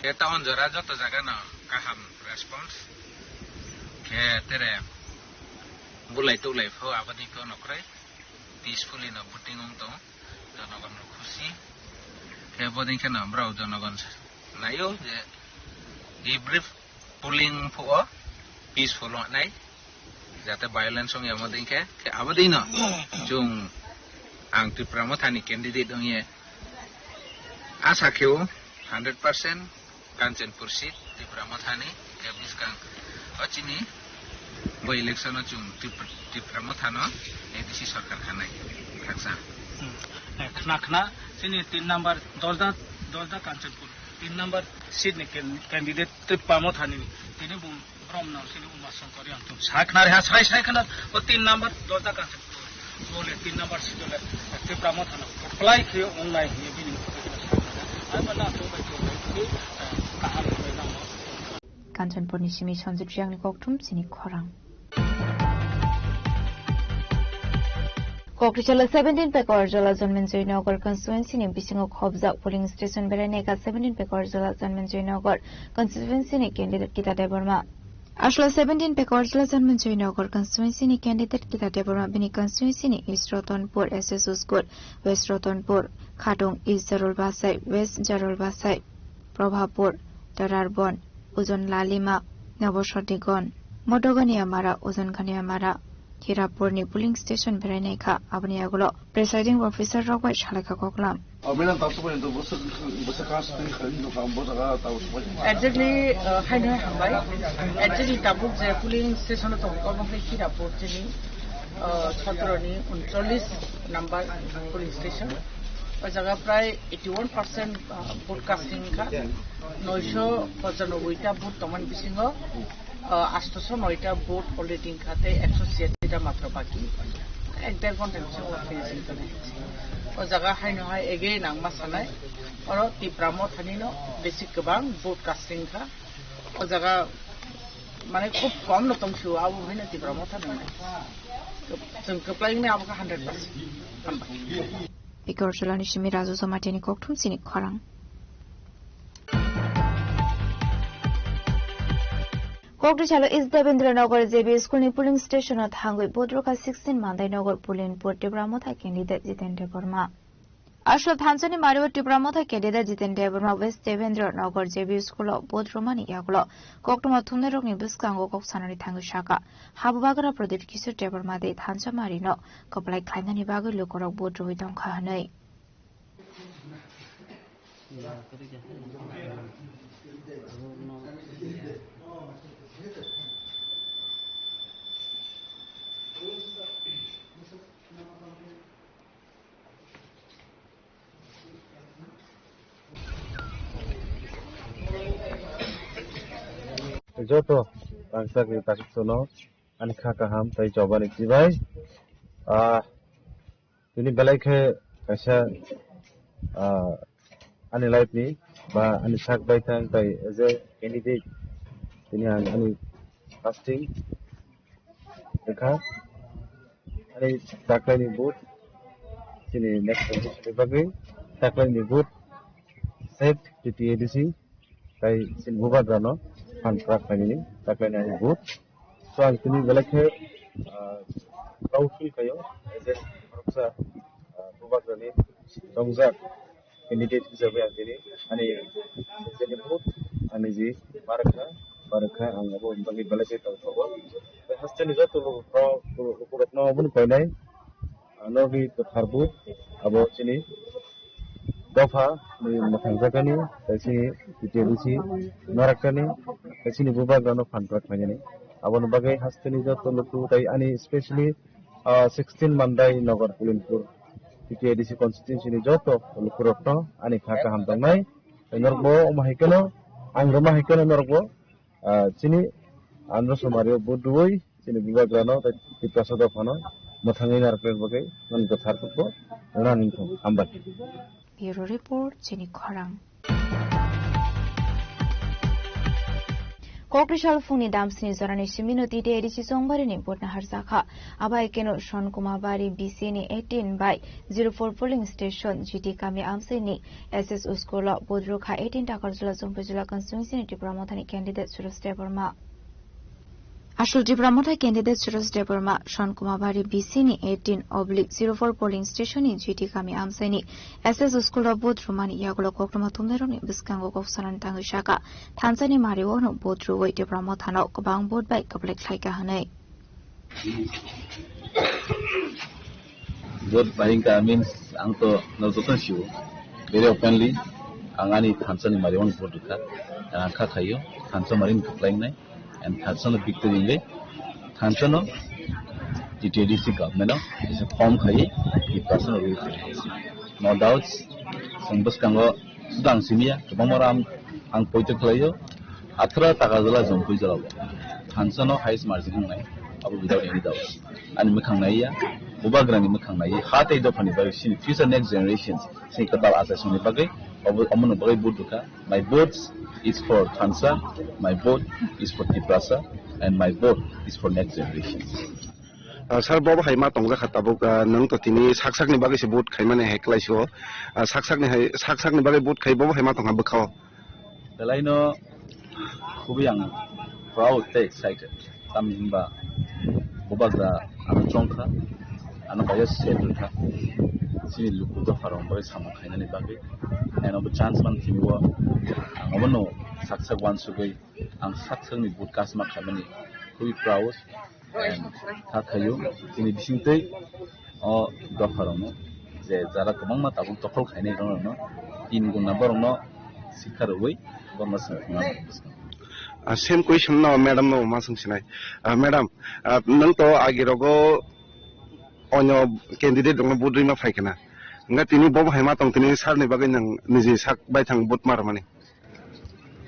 Khe town jora joto jaga no kaham response. Khe tere bulai tulai pho aboni kono kwrwi peacefully no voting wng tongo. Jonogon rok khusi khe bodei kheno borok jonogon naio je every polling phuo peaceful wngnai, jate violence wngya bodei khe, khe abodei no chwng ang Tipra Mothani candidate wngye asa kheo hundred percent Kanchanpur seat Tipra Mothani khe bwskang o chini bo election o chwng Tipra, Tipra Mothano A D C sarkar khanai khaksa. Hmm. Eh, khna khna chini tin number Dosda, Dosda Kanchanpur tin number seat ni can-, candidate Tipra Mothani tini bung Brom no sini Uma Shankar Reang tong. Sai khna re ha, sai, sai khna. O tin number Dosda Kanchanpur. Bole tin number si dole Tipra Mothano. Apply khe ong nai hi bini. Ai ma na to bai to bai. Kaham bai na. Kanchanpur ni simi Sanjit Reang ni kokthum chini khorang. Kokri salo seventeen Pekarjala Janmenjoy Nagar constituency ni bisingo khobjak polling station berai naikha seventeen Pekarjala Janmenjoy Nagar constituency ni candidate Gita Debbarma. Aswk seventeen Pekarjala Janmenjoy Nagar constituency ni candidate Gita Debbarma bini constituency ni East Ratanpur, S S Uskur, West Ratanpur, Khatung, East Jarul Basai, West Jarul Basai, Probhapur, Tararbon, Ujon Lalima, Nabosatigon, Modogania Mara, Ujon Khania Mara, Hirapur ni polling station berai naikha, aboni yagulo presiding officer rok bai salaikha koklam. Obinan tasu pun itu busuk, busuk kas pun itu kamu busuk apa tahu semua. Exactly, uh, hai noi hambai. Exactly tabuk je polling station to kobong ke Hirapur jini, uh, sotro ni uncholish number polling station. O jaga prai eighty one percent, uh, vote casting kha. Noisho pochanoboi ta vote tongmani bisingo, uh, astoso noi ta vote already wngkha tei ekso siyasi ta matro baki. Ek der ghonta ni bisingo finishing tongnai. O jaga haino hai again ang ma sanai, oro Tipra Mothani no besi kwbang vote casting kha. O jaga mane khub kom no tong sio, abo haino Tipra Motha nangnai. Chwng kwplai wngni abo khe hundred percent. Hambai. Bikorjolani simi Raju Jamatia ni kokthum chini khorang. Kokdisalo East Devendra Nagar J B School ni polling station o thangwi vote rwkha sixteen Mandai Nagar Pulinpur Tipra Motha candidate Jiten Debbarma. Aswk thansa ni mari o Tipra Motha candidate Jiten Debbarma West Devendra Nagar J B School o vote rwmani yagulo koktwma thumnai rokni bwskango kok sanani thangwi sakha, Habubagra Pradip Kishore Debbarma de thansa mari no kwplai khlainani bagwi lukurok vote rwwi tongkha hwnwi. Joto rangchakni takhuk sono ani kha kaham tei chobani chibai. Ah, tini belai khe kaisa, ah, ani life ni ba ani sak baithang tei as a candidate tini ang ani casting wngkha. Ani taklaini vote chini next election ni bagwi taklaini vote save T T A D C tei chini bubagrano phan kwrak khlainani taklaini ani vote. So ang tini belai khe, ah, proud feel khaio as a khoroksa, ah, bubagrani chongjak candidate hisabe ang tini ani, ani vote ani ji ma rwkha, ma rwkha ang abo bagwi belai khe tongthogo. Tei hasteni joto lukurokno, lukurokno obono painai, ah, nogwi kwthar vote abo chini dopha ni mwthangjakani, tei chini T T A D C narakani, tei chini bubagrano phan kwrak khlainani. Aboni bagwi hasteni joto luku tei ani specially, ah, sixteen Mandai Nagar Pulinpur T T A D C constituency ni joto lukurokno ani kha kaham tongnai. Tei norokbo omo hai kheno, ang rwma hai kheno norokbo, ah, chini andro somari o vote rwui chini bubagrano tei Tiprasa dophano mwthangwi narwkna bagwi nang kwthar kukbo rwna nini thung. Hambai. Bureau Report, Chini Khorang. Kokrisal phungni damsni jorani simino T T A D C chongbarini vote naharjakha. Abai keno Sonkumabari B C ni eighteen by zero four polling station G T kami amsini S S school o vote rwkha eighteen Takarjala Jompuijala constituency ni Tipra Mothani candidate Suresh Debbarma. Asol Tipra Motha candidate Suresh Debbarma, Sonkumabari B C ni eighteen oblique zero four polling station ni G T kami amsai ni S S school o vote rwmani yagulo koktwma thumnai rokni bwskango kok sanani tangwi sakha, thansa ni mari o no vote rwui Tipra Motha no kwbang vote bai kwplai khlaikha hwnwi. Vote bahingka means ang to no joto sio. Very openly ang ani thansa ni mari o no vote rwkha. Ang kha khaio thansa mari ni kwplai wngnai. And thansa no victory wngwi thansa no T T A D C government o kisa form khai Tiprasa no rule khai. No doubts, chwng bwskango suda ang simiya, kwbangma ram ang poito khlaio, athra Takarjala Jompuijala o thansa no highest margin wngnai, abo without any doubts. Ani mwkhang naiya, bubagrani mwkhang naiya, ha tei dophani bagwi chini future next generations, chini kwtal achaisongni bagwi, obo, omono bagwi vote rwkha. My vote is for Thansa, my vote is for Tiprasa, and my vote is for next generation. Ah, sir, bo hai ma tongjak kha tabuk, ah, nwng to tini sak sakni bagwi se vote khaimani hai kwlai sio. Ah, sak sakni hai, sak sakni bagwi vote khai bo hai ma tongkha bwkhao. Belai no khubui ang proud tei excited. Tamni hwnba bubagra ano chongkha, ano kaisa set rwkha. Chini luku dopharok bagwi samung khainani bagwi. Ano bo chance man thini o ang obono sak sak uansugwi ang sak sakni vote cast ma khaimani khubui proud. And kha khaio chini bisingtwi o dopharokno je jara kwbangma tabuk dokhol khainai rokno tin guna borokno sikha rwui borokno swngthokna. Ah, same question no madam no ma swngsinai. Ah, madam, ah, nwng to agi rogo onyo candidate rokno vote rwima phai khna. Hwnkhe tini bo hai ma tong tini sir ni bagwi nwng niji sak baithang vote ma rwmani.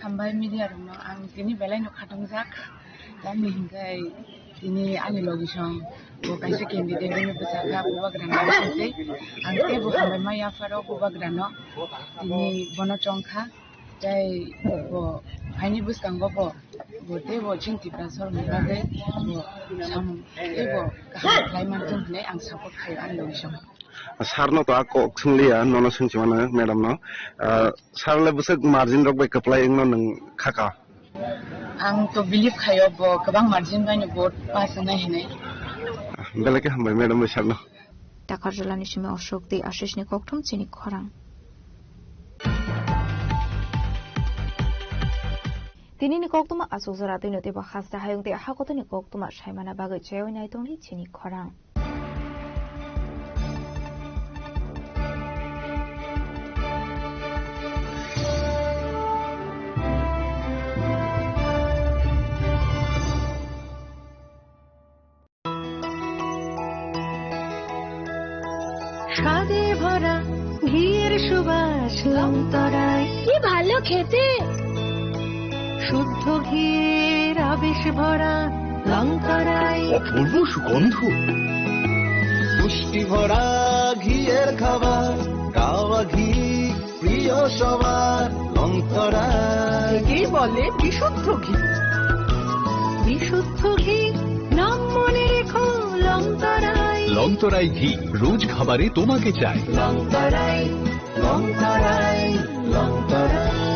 Hambai media rokno ang tini belai no khatungjak. Tamni hwnkhe tini ani logisong bo kaisa candidate wngwi bwchakha bubagrano bisingtwi. Ang teibo hambai ma yapharo bubagrano tini bono chongkha. Tei bo phaini bwskango bo, bo teibo chini Tiprasa rokni bagwi bo samung teibo kaham khlai manthung hwnwi ang support khaio ani logisong. Sir no to a kok swng liya, nono swng si mano madam no. Ah, sir le bwswk margin rok bai kwplai wngno nwng kha ka? Ang to believe khaio bo kwbang margin bai no vote pass wngnai hinwi. Belai khe hambai madam bai sarno. Takarjalani simi Ashok tei Ashishni kokthum chini khorang. Tinini koktuma aswk jora twino teibo hasta hayung tei hakotoni koktuma saimana bagwi chaywi naitongdi chini khorang. স্বাদে ভরা ঘিয়ের সুবাস লংতরাই। কি ভালো খেতে! শুদ্ধ ঘিয়ের আবেশ ভরা লংতরাই। অপূর্ব সুগন্ধ। পুষ্টি ভরা ঘিয়ের খাবার, গাওয়া ঘি প্রিয় সবার লংতরাই। একেই বলে বিশুদ্ধ ঘি। বিশুদ্ধ ঘি, নাম মনে রেখো লংতরাই। লংতরাই ঘি, রোজ খাবারে তোমাকে চাই। লংতরাই, লংতরাই, লংতরাই।